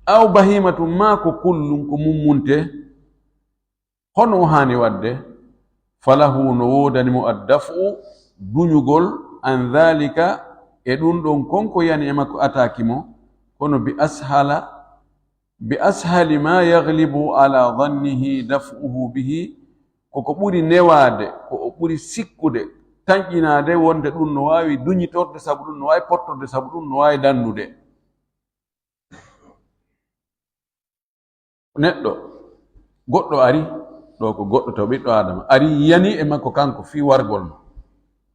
aw bahimatun, ma ko kullun, ko mummunte. Hono o haani waɗde? Falahu, no woodani mo, addafu, duñugol, an dhalika, e ɗum ɗon kon ko yani e makko ataaki mo, kono bi ashala, bi ashali ma yaglibu ala dhannihi daf'uhu bihi, koko ɓuri newaade, ko o ɓuri sikkude, tanƴinaade wonde ɗum no waawi duñitorde, sabu ɗum no waawi pottorde, sabu ɗum no waawi dandude. Neɗɗo goɗɗo ari, ɗo ko goɗɗo taw ɓiɗɗo Aadama, ari yani e makko kanko fii wargol mo,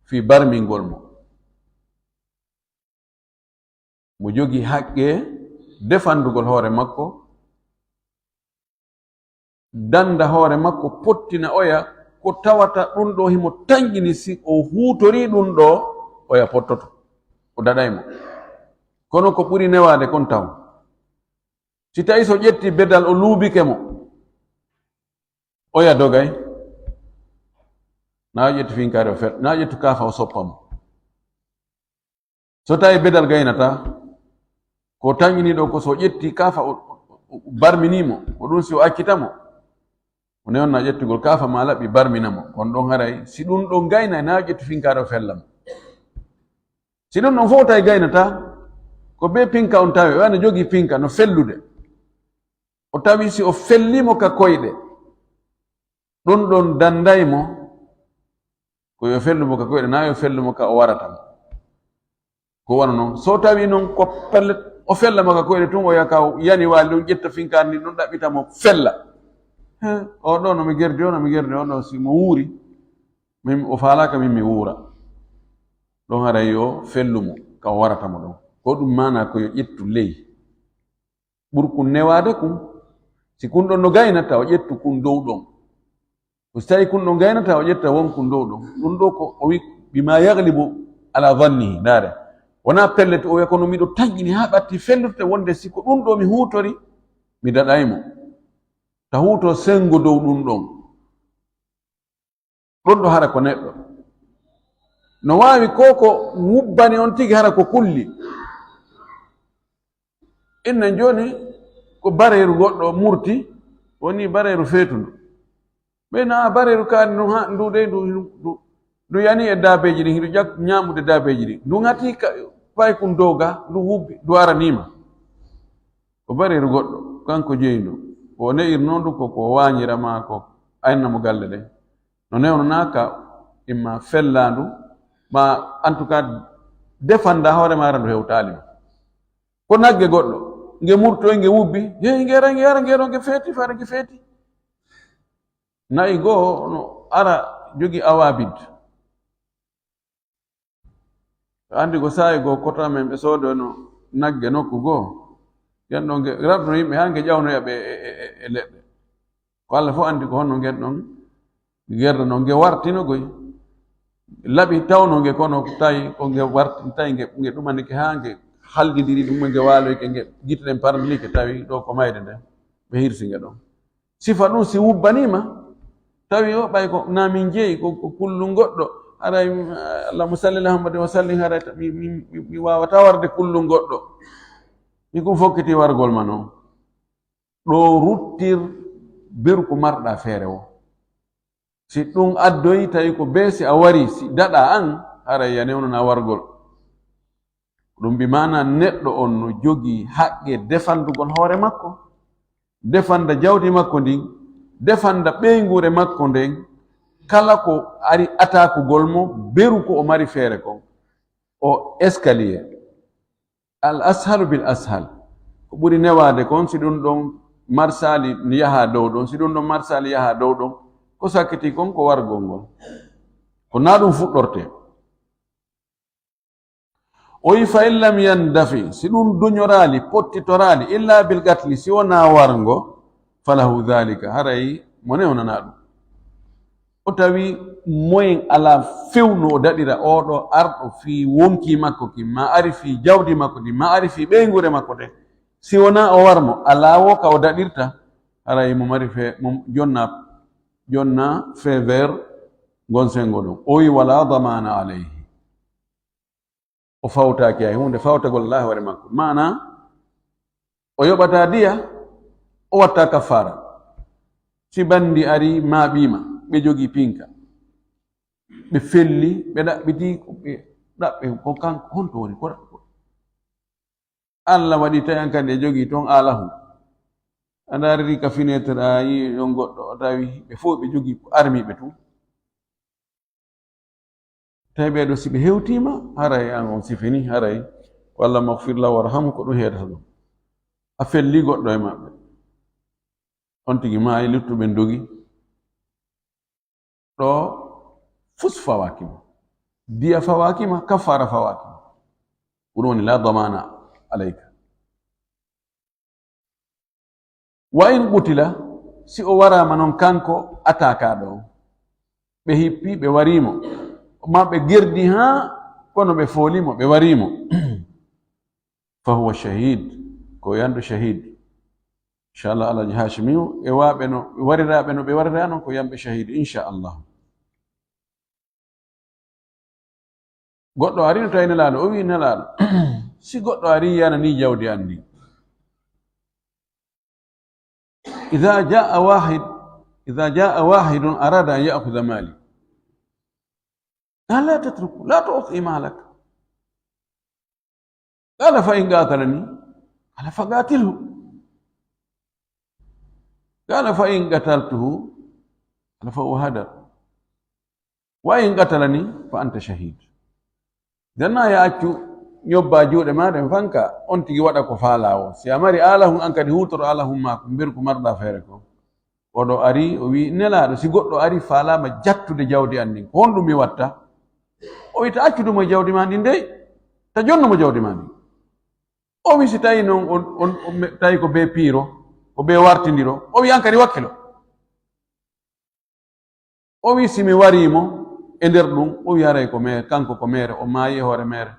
fii barmingol mo. Mo jogii haqqe defandugol hoore makko, danda hoore makko, pottina oya, ko tawata ɗum ɗo himo tanƴini, si o huutorii ɗum ɗo, oya pottoto, o daɗay mo. Kono ko ɓuri newaade kon taw, si tawi so ƴetti bedal o luubike mo, oya dogay, na o ƴettu finkaari o fel, na o ƴettu kaafa o soppa mo. So tawi bedal gaynata, ko tanƴini ɗo ko so ƴetti kaafa o, o, o barmini mo, ko ɗum si o accita mo. O newna ƴettugol kaafa ma laɓɓi barmina mo. Kon ɗon haray, si ɗum ɗon gayna, na o ƴettu finkaari o fella mo. Si ɗum ɗon fof tawi gaynata, ko be pinka on tawi, o ana jogii pinka no fellude. O tawi si o felli mo ka koyɗe, ɗum ɗon danday mo, ko yo fellu mo ka koyɗe, na yo fellu mo ka o warata mo. Ko wano non. So tawi non ko pellet, o fella mo ka koyɗe tun, o yaka o yani waali ɗum, ƴetta finkaari ndin ɗum, ɗaɓɓita mo, fella. He, o ɗo no mi gerdi, o no mi gerdi, o ɗo si mo wuuri, min o faalaaka, min mi wuura. Ɗon haray yo fellu mo, ka o warata mo ɗon. Ko ɗum maana ko yo ƴettu ley. Ɓur kun newaade kun. Si kun ɗon no gaynata, o ƴettu kun dow ɗon. Ko si tawi kun ɗon gaynata, o ƴetta won kun dow ɗon. Ɗum ɗo ko o wi, bima yaglibu ala dhannihi, ndaare. Wonaa pellet o wiya, kono miɗo tanƴini haa ɓatti fellude wonde si ko ɗum ɗo mi huutori, mi daɗay mo. Ta huuto sengo dow ɗum ɗon. Ɗum ɗo hara ko neɗɗo. No waawi ko ko wubbani on tigi hara ko kulli. Innen jooni ko bareeru goɗɗo murti, woni bareeru feetundu. Ɓe na bareeru kaari ndu, ha, ndu dey ndu, ndu, ndu yani e daabeeji ɗin, hiɗu ƴak ñaamude daabeeji ɗin. Ndu ŋati ka, paykun dow ga, ndu hubbi, ndu araniima. Ko bareeru goɗɗo, kanko jeyi ndu. Ko o ne'irnoo ndu ko, ko o waañira maa ko aynana mo galle ɗen. No newnanaa ka imma fellaandu, ma en tout cas defanda hoore maara ndu hewtaali mo. Ko nagge goɗɗo, nge murtoy, nge wubbi, yehi nge ra, nge ara, nge ɗo, nge feeti, fare nge feeti. Na'i goo no ara jogi awabid. Andi ko saa'i goo kota men ɓe soodoyno nagge nokku goo. Yen ɗon nge, raɗno yimɓe haa nge ƴawnoya ɓe e, e, e, e leɗɗe. Ko Alla fof andi ko honno ngen ɗon gerda non, nge wartino goy. Laɓi tawno nge kono tawi ko nge warti, tawi nge, nge ɗumanike haa nge haldidiri ɗum, nge waaloyke, nge gite ɗen parndilike, tawi ɗo ko mayde nden, ɓe hirsi nge ɗon. Sifa ɗum si wubbaniima, tawi o ɓay ko na min jeyi, ko, ko kullun goɗɗo, haray, eh, Allahumma salli ala Muhammadin wa sallim, haray ta-, mi, mi, mi, mi waawata warde kullun goɗɗo. Mi kun fokkiti wargol ma non. Ɗo ruttir berku marɗa feere wo. Si ɗum addoyi, tawi ko bee si a wari, si daɗa an, haray ya newnana wargol. Ɗum bi maana neɗɗo on no jogii haqqe defandugol hoore makko, defanda jawdi makko ndin, defanda ɓeynguure makko nden, kala ko ari atakugol mo, beru ko o mari feere kon. O escalier. Al ashalu bil ashal. Ko ɓuri newaade kon, si ɗum ɗon marsaali yaha dow ɗon, si ɗum ɗon marsaali yaha dow ɗon, ko sakkiti kon ko wargol ngol. Ko na ɗum fuɗɗorte. O wi, "Fa in lam yandafi", si ɗum duñoraali, pottitoraali, "illa bil qatli", si wonaa warngo, "falahu dhalika", haray mo newnana ɗum. O tawi moyen alaa few no o daɗira oo ɗoo arɗo fii wonkii makko kin, maa ari fii jawdi makko ndin, maa ari fii ɓeynguure makko nden. Si wonaa o warmo, alaa wo ka o daɗirta, haray mo mari fe-, mo jonna, jonna fever ngon sengo ɗum. O wi, "Wala damana alayhi." O fawtaaki hay huunde, fawtagol alaa hoore makko. Maana, o yoɓataa diya, o watta kafaara. Si banndi ari, maaɓiima, ɓe jogii pinka. Ɓe felli, ɓe ɗaɓɓiti, ɓe ɗaɓɓe, ko kanko, honto woni? Ko, ko, Alla waɗi tawi an kadi e jogii toon aalahu. A ndaariri ka fenêtre, a yii ɗon goɗɗo, o tawi ɓe fof ɓe jogii armiiɓe tun. Tawi ɓee ɗoo, si ɓe hewtiima, haray an on sifini, haray ko "Allahumma ighfir lahu warhamhu", ko ɗum heedata ɗum. A felli goɗɗo e maɓɓe. On tigi maayi, luttuɓe ndogi. Ɗo fus fawaaki mo. Diya fawaaki ma, kafaara fawaaki ma. Ko ɗum woni "la damana alayka". Wa in qutila, si o waraama noon kanko atakaaɗo on, ɓe hippi, ɓe warii mo, maa ɓe gerdi haa kono ɓe fooli mo, ɓe warii mo, "fa huwa shahid", ko yanɗo shahid. Inchallah, Alhaji Hashimiyu, e waaɓe no, wariraaɓe no ɓe warira noon, ko yamɓe shahid, inchallah. Goɗɗo ari no tawi Nelaaɗo, o wi, "Nelaaɗo, si goɗɗo ari yananii jawdi an ndin, idha jaa wahid, idha jaa wahidun arada an ya'khudha mali, qala la tatruku, la tu'ti malak." Qala, "Fa in qatalani?" Qala, "Fa qatilhu." Qala, "Fa in qataltuhu?" Qala, "Fa huwa hadar. Wa in qatalani, fa anta shahid." Janna ya accu ñobba juuɗe ma ɗen fanka, on tigi waɗa ko faalaa o. Si a mari aalahun, an kadi huutoro aalahun ma ko mberu ko marɗa feere ko. Oɗo ari, o wi, "Nelaaɗo, si goɗɗo ari faalaama jattude jawdi an ndin, ko honɗum mi watta?" O wi, "Ta accudu mo jawdi ma ndin dey, ta jonnu mo jawdi ma ndin." O wi, "Si tawi noon on, on, on me-, tawi ko bee piiro, ko bee wartindiro," o wi, "An kadi wakkilo." O wi, "Si mi warii mo e nder ɗum," o wi, "Haray ko meere, kanko ko meere, o maayi e hoore meere."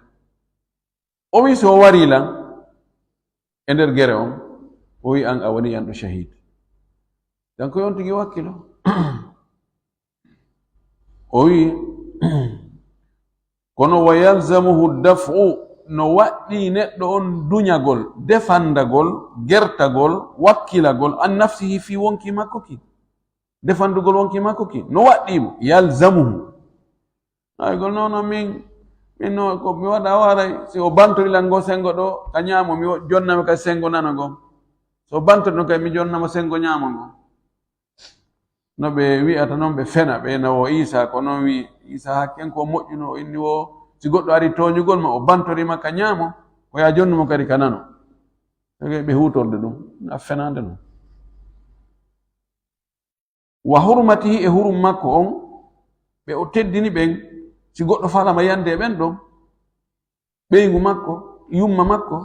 O wi, "Si o warii lan e nder gere on," o wi, "An a woni yanɗo shahid." Kanko on tigi wakkilo. O wi, "Kono wa yalzamuhu daf'u No waɗɗii neɗɗo on duñagol, defandagol, gertagol, wakkilagol, an nafsihi fii wonkii makko ki. Defandugol wonkii makko ki. No waɗɗii mo, yalzamuhu. Ay, gol noon, min, min no, ko mi waɗa waray, si o bantori lan ngo sengo ɗo, ka ñaamo, mi wo-, jonnama ka sengo nano ngo. So bantori ɗon kay, mi jonnama sengo ñaamo ngo. No ɓe wi'ata noon, ɓe fena, ɓe na wo Iisaa, ko noon wi'i Iisaa, hakken ko moƴƴuno, o inni wo, si goɗɗo ari tooñugol ma, o bantori ma ka ñaamo, ko yaa jonnu mo kadi ka nano. Ɓe huutorde ɗum, na fenaande ɗum. Wa hurmatihi, e hurum makko on, ɓe o teddini ɓen, si goɗɗo faalama yande e ɓen ɗon, ɓeyngu makko, yumma makko,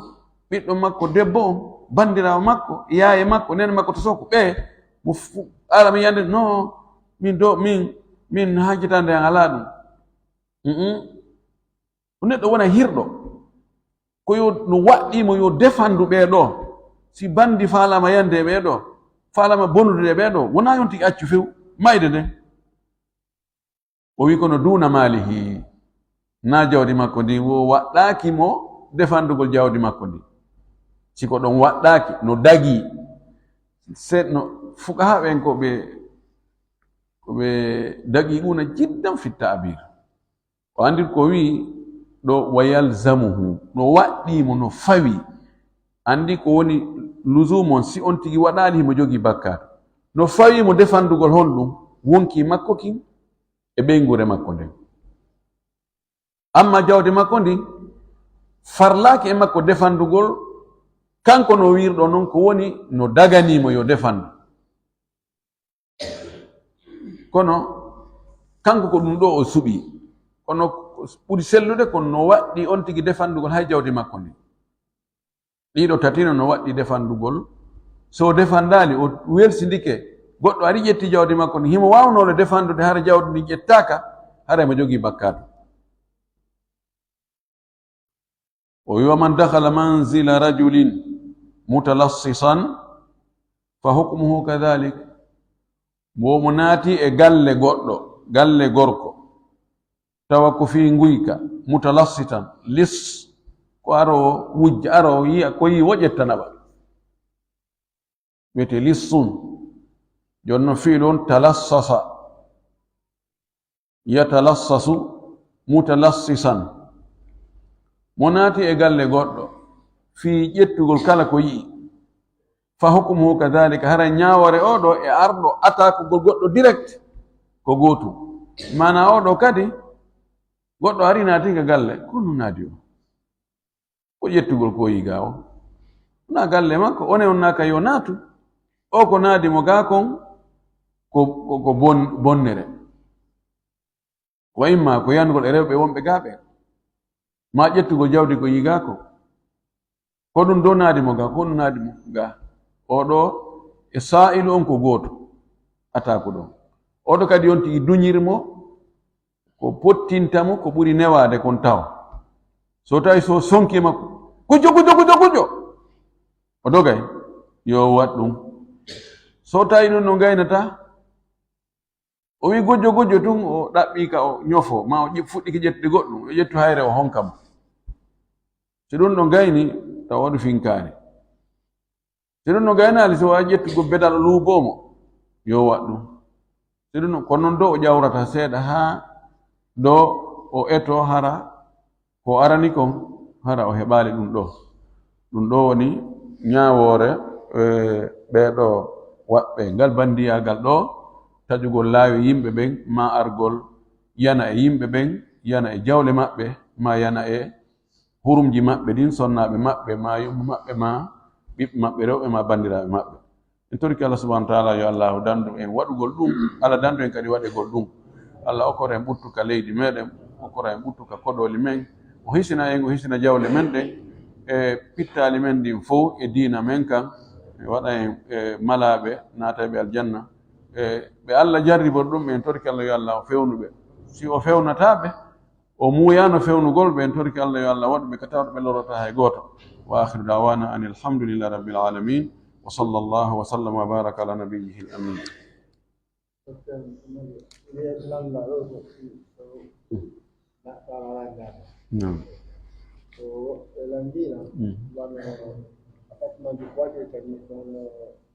ɓiɗɗo makko, debbo on, bandiraawo makko, yaaye makko, nene makko to soko, ɓe, mo fu-, alama yande, no, min do, min, min hajjitande an alaa ɗum. Mm-mm. Ko neɗɗo wona hirɗo, ko yo no waɗɗii mo yo defandu ɓee ɗoo. Si bandi faalama yande e ɓee ɗoo, faalama bonude e ɓee ɗoo, wonaa yon tigi accu few, mayde nden. O wi kono duuna maalihi, na jawdi makko ndi, wo waɗɗaaki mo defandugol jawdi makko ndi. Si ko ɗon waɗɗaaki, no dagii, se no fuqahaa ɓen ko ɓe, ko ɓe daqiiquuna jiddan fi ta'bir. O anndi ko wi'i ɗo, wa yalzamuhu, no waɗɗii mo, no fawi. Anndi ko woni luzumu on, si on tigi waɗaali, himo jogii bakkaatu. No fawi mo defandugol honɗum? Wonkii makko kin e ɓeynguure makko nden. Amma jawdi makko ndi, farlaaki e makko defandugol, kanko no wi'irɗo non, ko woni no daganii mo yo defandu. Kono kanko ko ɗum ɗo o suɓii. Kono ko ɓuri sellude ko no waɗɗii on tigi defandugol hay jawdi makko ndi. Ɗiɗo tati no, no waɗɗii defandugol. So defandaali, o welsindike, goɗɗo ari ƴetti jawdi makko ndi, himo waawnoo defandude hara jawdi ndi ƴettaaka, hara mo jogii bakkaatu. O wi'i, "Wa man dakhala manzila rajulin mutalassisan fa hukmuhu kadhalik." Mo, mo naati e galle goɗɗo, galle gorko, tawa ko fii nguyka, mutalassitan, lis, ko aro wujja, aro yi'a, ko yi'i wo ƴettana ba. Wiyetee lissun. Jooni no fi'lu on talassasa. Yatalassasu mutalassisan. Mo naati e galle goɗɗo fii ƴettugol kala ko yi'i. Fa hukmuhu kadhalika, hara ñaawoore oo ɗoo e arɗo ataakugol goɗɗo direct ko gootum. Maanaa oo ɗoo kadi, goɗɗo ari naati ka galle, ko no naati o? Ko ƴettugol ko yi'i gaa o. Wonaa galle makko, onon on naaka yo naatu. O ko naadi mo gaa kon, ko, ko, ko bon-, bonnere. Wa imma ko yanugol e rewɓe wonɓe gaa ɓe. Maa ƴettugol jawdi ko yi'i gaa ko. Ko ɗum ɗoo naadi mo gaa, ko ɗum naadi mo gaa. Oo ɗoo e saa'ilu on ko gooto, ataaku ɗon. Oo ɗoo kadi on tigi duñir mo, ko pottinta mo, ko ɓuri newaade kon taw. So tawi so sonki makko, "Gujjo, gujjo, gujjo, gujjo!" O dogay, yo waɗ ɗum. So tawi ɗum no ngaynata, o wi, "Gujjo, gujjo," tun o ɗaɓɓi ka o ñofo, ma o ƴi-, fuɗɗiki ƴettude goɗɗum, o ƴettu hayre o honka mo. Si ɗum ɗo ngayni, taw waɗu finkaari. Si ɗum no gaynaali, si waawi ƴettugo bedal o luuboo mo, yo waɗ ɗum. Si ɗum no, ko non ɗo o ƴawrata seeɗa haa ɗo o etoo hara ko arani kon, hara o heɓaali ɗum ɗo. Ɗum ɗo woni ñaawoore, eh, ɓee ɗo waɓɓe ngal bandiyaagal ɗo, taƴugol laawi yimɓe ɓen, maa argol yana e yimɓe ɓen, yana e jawle maɓɓe, maa yana e hurumji maɓɓe ɗin, sonnaaɓe maɓɓe, maa yumma maɓɓe, maa ɓiɓɓe maɓɓe rewɓe, maa banndiraaɓe maɓɓe. En torike Allah subhanahu wa taala, yo Allahu dandu en waɗugol ɗum, Allah dandu en kadi waɗegol ɗum. Allah okkora en ɓuttu ka leydi meɗen, okkora en ɓuttu ka koɗooli men, o hisina en, o hisina jawle men ɗen, e pittaali men ɗin fow e diina men kan, e waɗa en, e malaaɓe, naatayɓe aljanna. E ɓe Allah jarribor ɗum, en torike Allah yo Allah o fewnu ɓe. Si o fewnataa ɓe, o muuyaano fewnugol ɓe, en torike Allah yo Allah waɗu ɓe ka tawɗo ɓe lorata hay gooto. Wa akhiru da'wana anil hamdulillahi rabbil alamin. Wa sallallahu wa sallama wa baraka ala nabiyyihi al amin. Naam. Ko ɓe lanndina, mm, wano appartement ji ko waɗirta ni, kono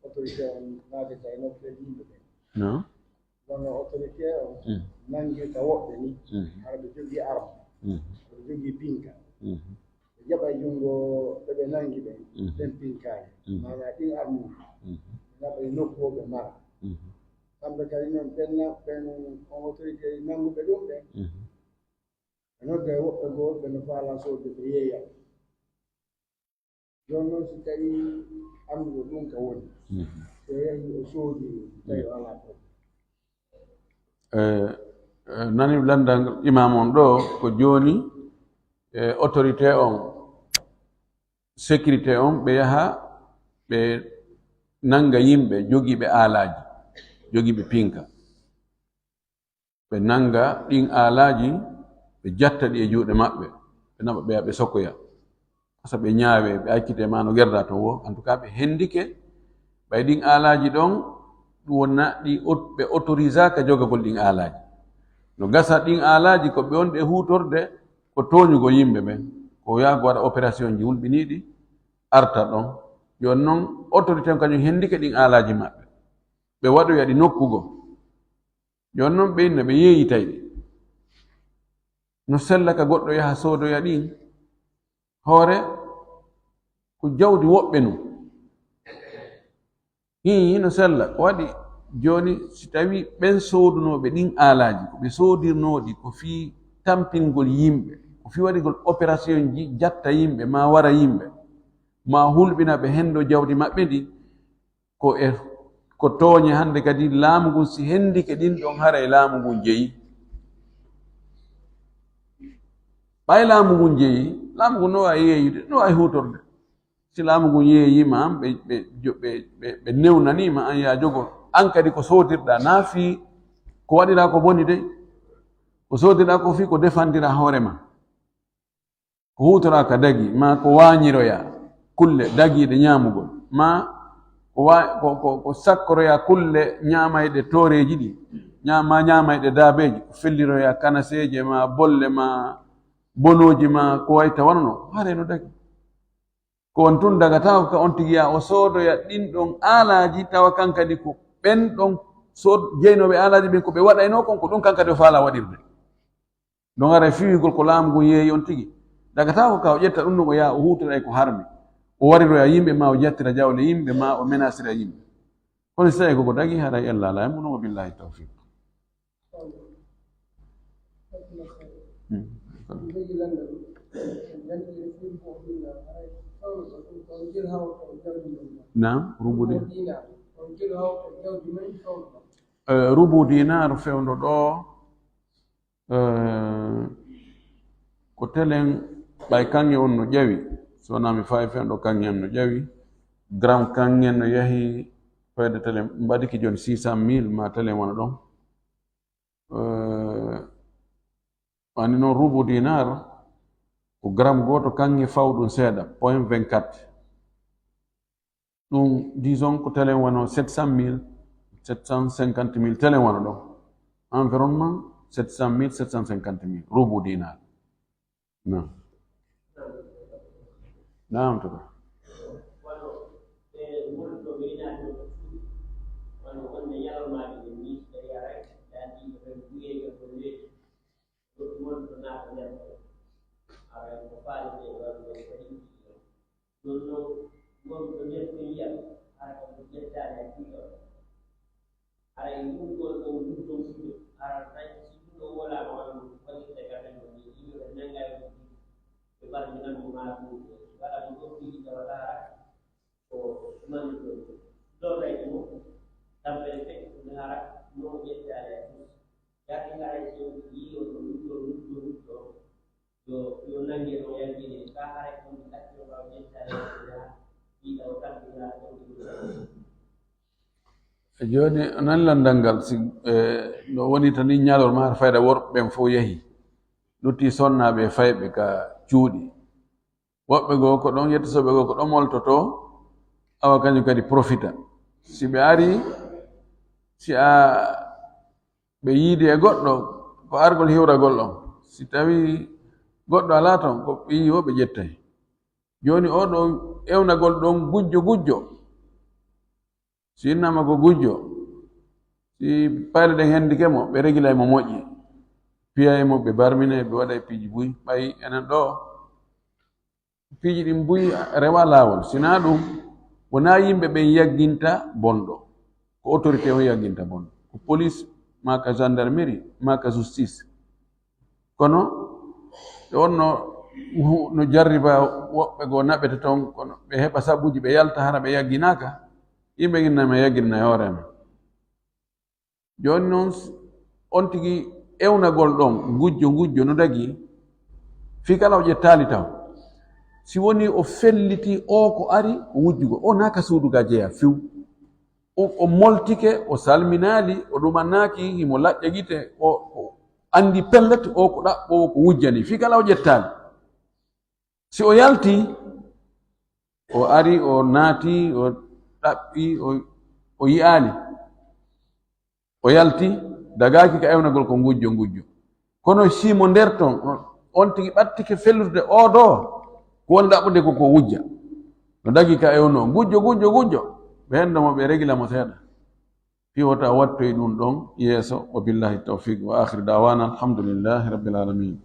autorité on naatata e nokkuuji yimɓe ɓe. No? Wano autorité on, mm, nanngirta woɓɓe ni, mm, hara ɓe jogii arme, mm, ɓe jogii pinka. Mm. Ɓe jaɓa e junngo ɓe ɓe nanngi ɓen, mm, ɓen pinkaaji. Mm. Maanaa ɗin armuuji, mm, ɓe naɓa e nokku o ɓe mara. Mm. Kamɓe kadi non ɓen na-, ɓen on autorité nannguɓe ɗum ɓen, mm, ɓe nodda e woɓɓe goo, ɓe no faalaa soodde, ɓe yeeya. Jooni noon, si tawii annduɗo ɗum ka woni, mhm, so yahii o soodii, si tawii o alaa problème. Eh, eh, nani lanndal imam on ɗo, ko jooni, eh, autorité on, sécurité on, ɓe yaha, ɓe nannga yimɓe jogiiɓe aalaaji, jogiiɓe pinka. Ɓe nannga ɗin aalaaji, ɓe jatta ɗi e juuɗe maɓɓe, ɓe naɓa ɓe, ɓe sokkoya. Asa ɓe ñaawe, ɓe accite ma no gerda ton wo. En tout cas, ɓe hendike, ɓay ɗin aalaaji ɗon, ɗum wonna ɗi aut-, ɓe autorisaaka jogagol ɗin aalaaji. No gasa ɗin aalaaji ko ɓe on ɗe huutorde, ko tooñugol yimɓe ɓen. Ko yaago waɗa opération ji hulɓiniiɗi, arta ɗon. Jooni non, autorité on kañum hendike ɗin aalaaji maɓɓe. Ɓe waɗoya ɗi nokku goo. Jooni non ɓe inna ɓe yeeyitay ɗi. No sella ka goɗɗo yaha soodoya ɗin. Hoore ko jawdi woɓɓe nun. Hii, hino sella. Ko waɗi jooni si tawii ɓen soodunooɓe ɗin aalaaji, ko ɓe soodirnoo ɗi ko fii tampingol yimɓe, ko fii waɗigol opération ji, jatta yimɓe, maa wara yimɓe, maa hulɓina ɓe henndo jawdi maɓɓe ndin, ko e, ko tooñe hannde kadi laamu ngun si hendike ɗin ɗon, haray laamu ngun jeyi. Ɓay laamu ngun jeyi, laamu ngun no waawi yeeyude, no waawi huutorde. Si laamu ngun yeeyiima an, ɓe, ɓe, jo-, ɓe, ɓe, ɓe newnaniima an yaa jogoo. An kadi ko soodirɗaa, naa fii ko waɗiraa ko boni dey. Ko soodirɗaa ko fii ko defandiraa hoore maa. Ko huutoraa ka dagi, maa ko waañiroyaa kulle dagiiɗe ñaamugol, maa ko wa-, ko, ko, ko sakkoroyaa kulle ñaamayɗe tooreeji ɗi, ñaa-, maa ñaamayɗe daabeeji, ko felliroyaa kanaseeje, maa bolle, maa bonooji, maa ko wayi tawa no, haray no dagi. Ko on tun dagataako ka on tigi yaa o soodoya ɗin ɗon aalaaji, tawa kan kadi ko ɓen ɗon sood-, jeynooɓe aalaaji ɓen ko ɓe waɗaynoo kon, ko ɗum kan kadi o faalaa waɗirde. Ɗon haray fiwigol ko laamu ngun yeeyi on tigi. Dagataako ka o ƴetta ɗum ɗon o yaha o huutora e ko harmi. O wariroya yimɓe maa o jattira jawle yimɓe maa o menasira yimɓe. Kono si tawii koko dagi haray ella alaa e mum, wa billahi tawfiq. Hmm. Naam, rubu di-, eh, rubu dinar fewndo ɗo, eh, ko telen ɓay kaŋŋe on no ƴawi, so wonaa mi fayi fewndo kaŋŋe on no ƴawi, gram kaŋŋe no yahi fayde telen, mbaɗiki jooni six cent mille ma telen wona ɗon. Eh, wani noon rubu dinar, ko gram gooto kaŋŋe faw ɗum seeɗa, point vingt-quatre. Ɗum, disons, ko telen wano sept cent mille, sept cent cinquante mille telen wano ɗon. Environnement, sept cent mille, sept cent cinquante mille, rubu dinar. Naam. Naam, to ka. Jooni noon, wonɓe nder ɗum yiya, hara ko ɗum ƴettaani e ɗiɗo. Hara e ɗum ɗon ɗon wuddo wuddo, hara tan si ɗum ɗon wolaama, wano ɗum waɗirta gamen ɗum, ni yimɓe ɓe nannga e ɗum, ɓe mbarminan mo maa ɗum, waɗa mo ɗon ɗiɗi tawa hara ko mami ɗum. Lorrayde mo, tampere feƴƴi ɗum hara, no o ƴettaani e ɗum. Yaaki hara e so yii on ɗo wuddo wuddo wuddo, yo, yo nannge ɗon yaltine, ka hara e ɗum ɗakkiro ɓaawo ƴettaani e ɗum, ɗiɗa o tampinaa ɗon ɗum. Jooni, nan lanndal ngal, si, eh, no woni tan ni ñalorma har fayda worɓe ɓen fof yahi. Lutti sonnaaɓe e fayɓe ka cuuɗi. Woɓɓe goo ko ɗon yettisooɓe goo ko ɗon moltotoo, awa kañum kadi profita. Si ɓe arii, si a, ɓe yiidi e goɗɗo, ko argol hiwragol on. Si tawii Goɗɗo alaa ton, ko ɓe yi'i o ɓe ƴettay. Jooni oo ɗoo ewnagol ɗon gujjo gujjo, si innama ko gujjo, si payɗe ɗen hendike mo, ɓe regilay mo moƴƴi, piyay mo, ɓe barminay, ɓe waɗay piiji buy. Ɓay enen ɗoo, piiji ɗin buy rewa laawol. Sinaa ɗum, wonaa yimɓe ɓen yagginta bonɗo, ko autorité on yagginta bonɗo, ko police, maa ka gendarmerie, maa ka justice. Kono ɓe wonno no jarriba woɓɓe goo naɓete ton, kono ɓe heɓa sabuuji, ɓe yalta hara ɓe yagginaaka. Yimɓe ginna ma yagginna e hoore men. Jooni noon, on tigi ewnagol ɗon, gujjo, gujjo no dagi, fii kala o ƴettaali taw. Si woni o felliti o ko ari ko wujjugol, o naa ka suudu ga jeyaa few. O, o moltike, o salminaali, o ɗumanaaki, himo laƴƴa gite, o, o anndi pellet, o ko ɗaɓɓoowo ko wujjani, fii kala o ƴettaali. Si o yalti, o ari, o naati, o ɗaɓɓi, o, o yi'aali. O yalti, dagaaki ka ewnagol ko ngujjo, ngujjo. Kono si mo nder ton, on, on tigi ɓattike fellude oo ɗoo, ko woni ɗaɓɓude ko, ko wujja. No dagi ka ewno, ngujjo, ngujjo, ngujjo. Ɓe hendo mo, ɓe regila mo seeɗa. Fii wota wattoy ɗum ɗon yeeso. Wa billahi tawfiq. Wa akhiru da'wana alhamdulillahi rabbil alamin.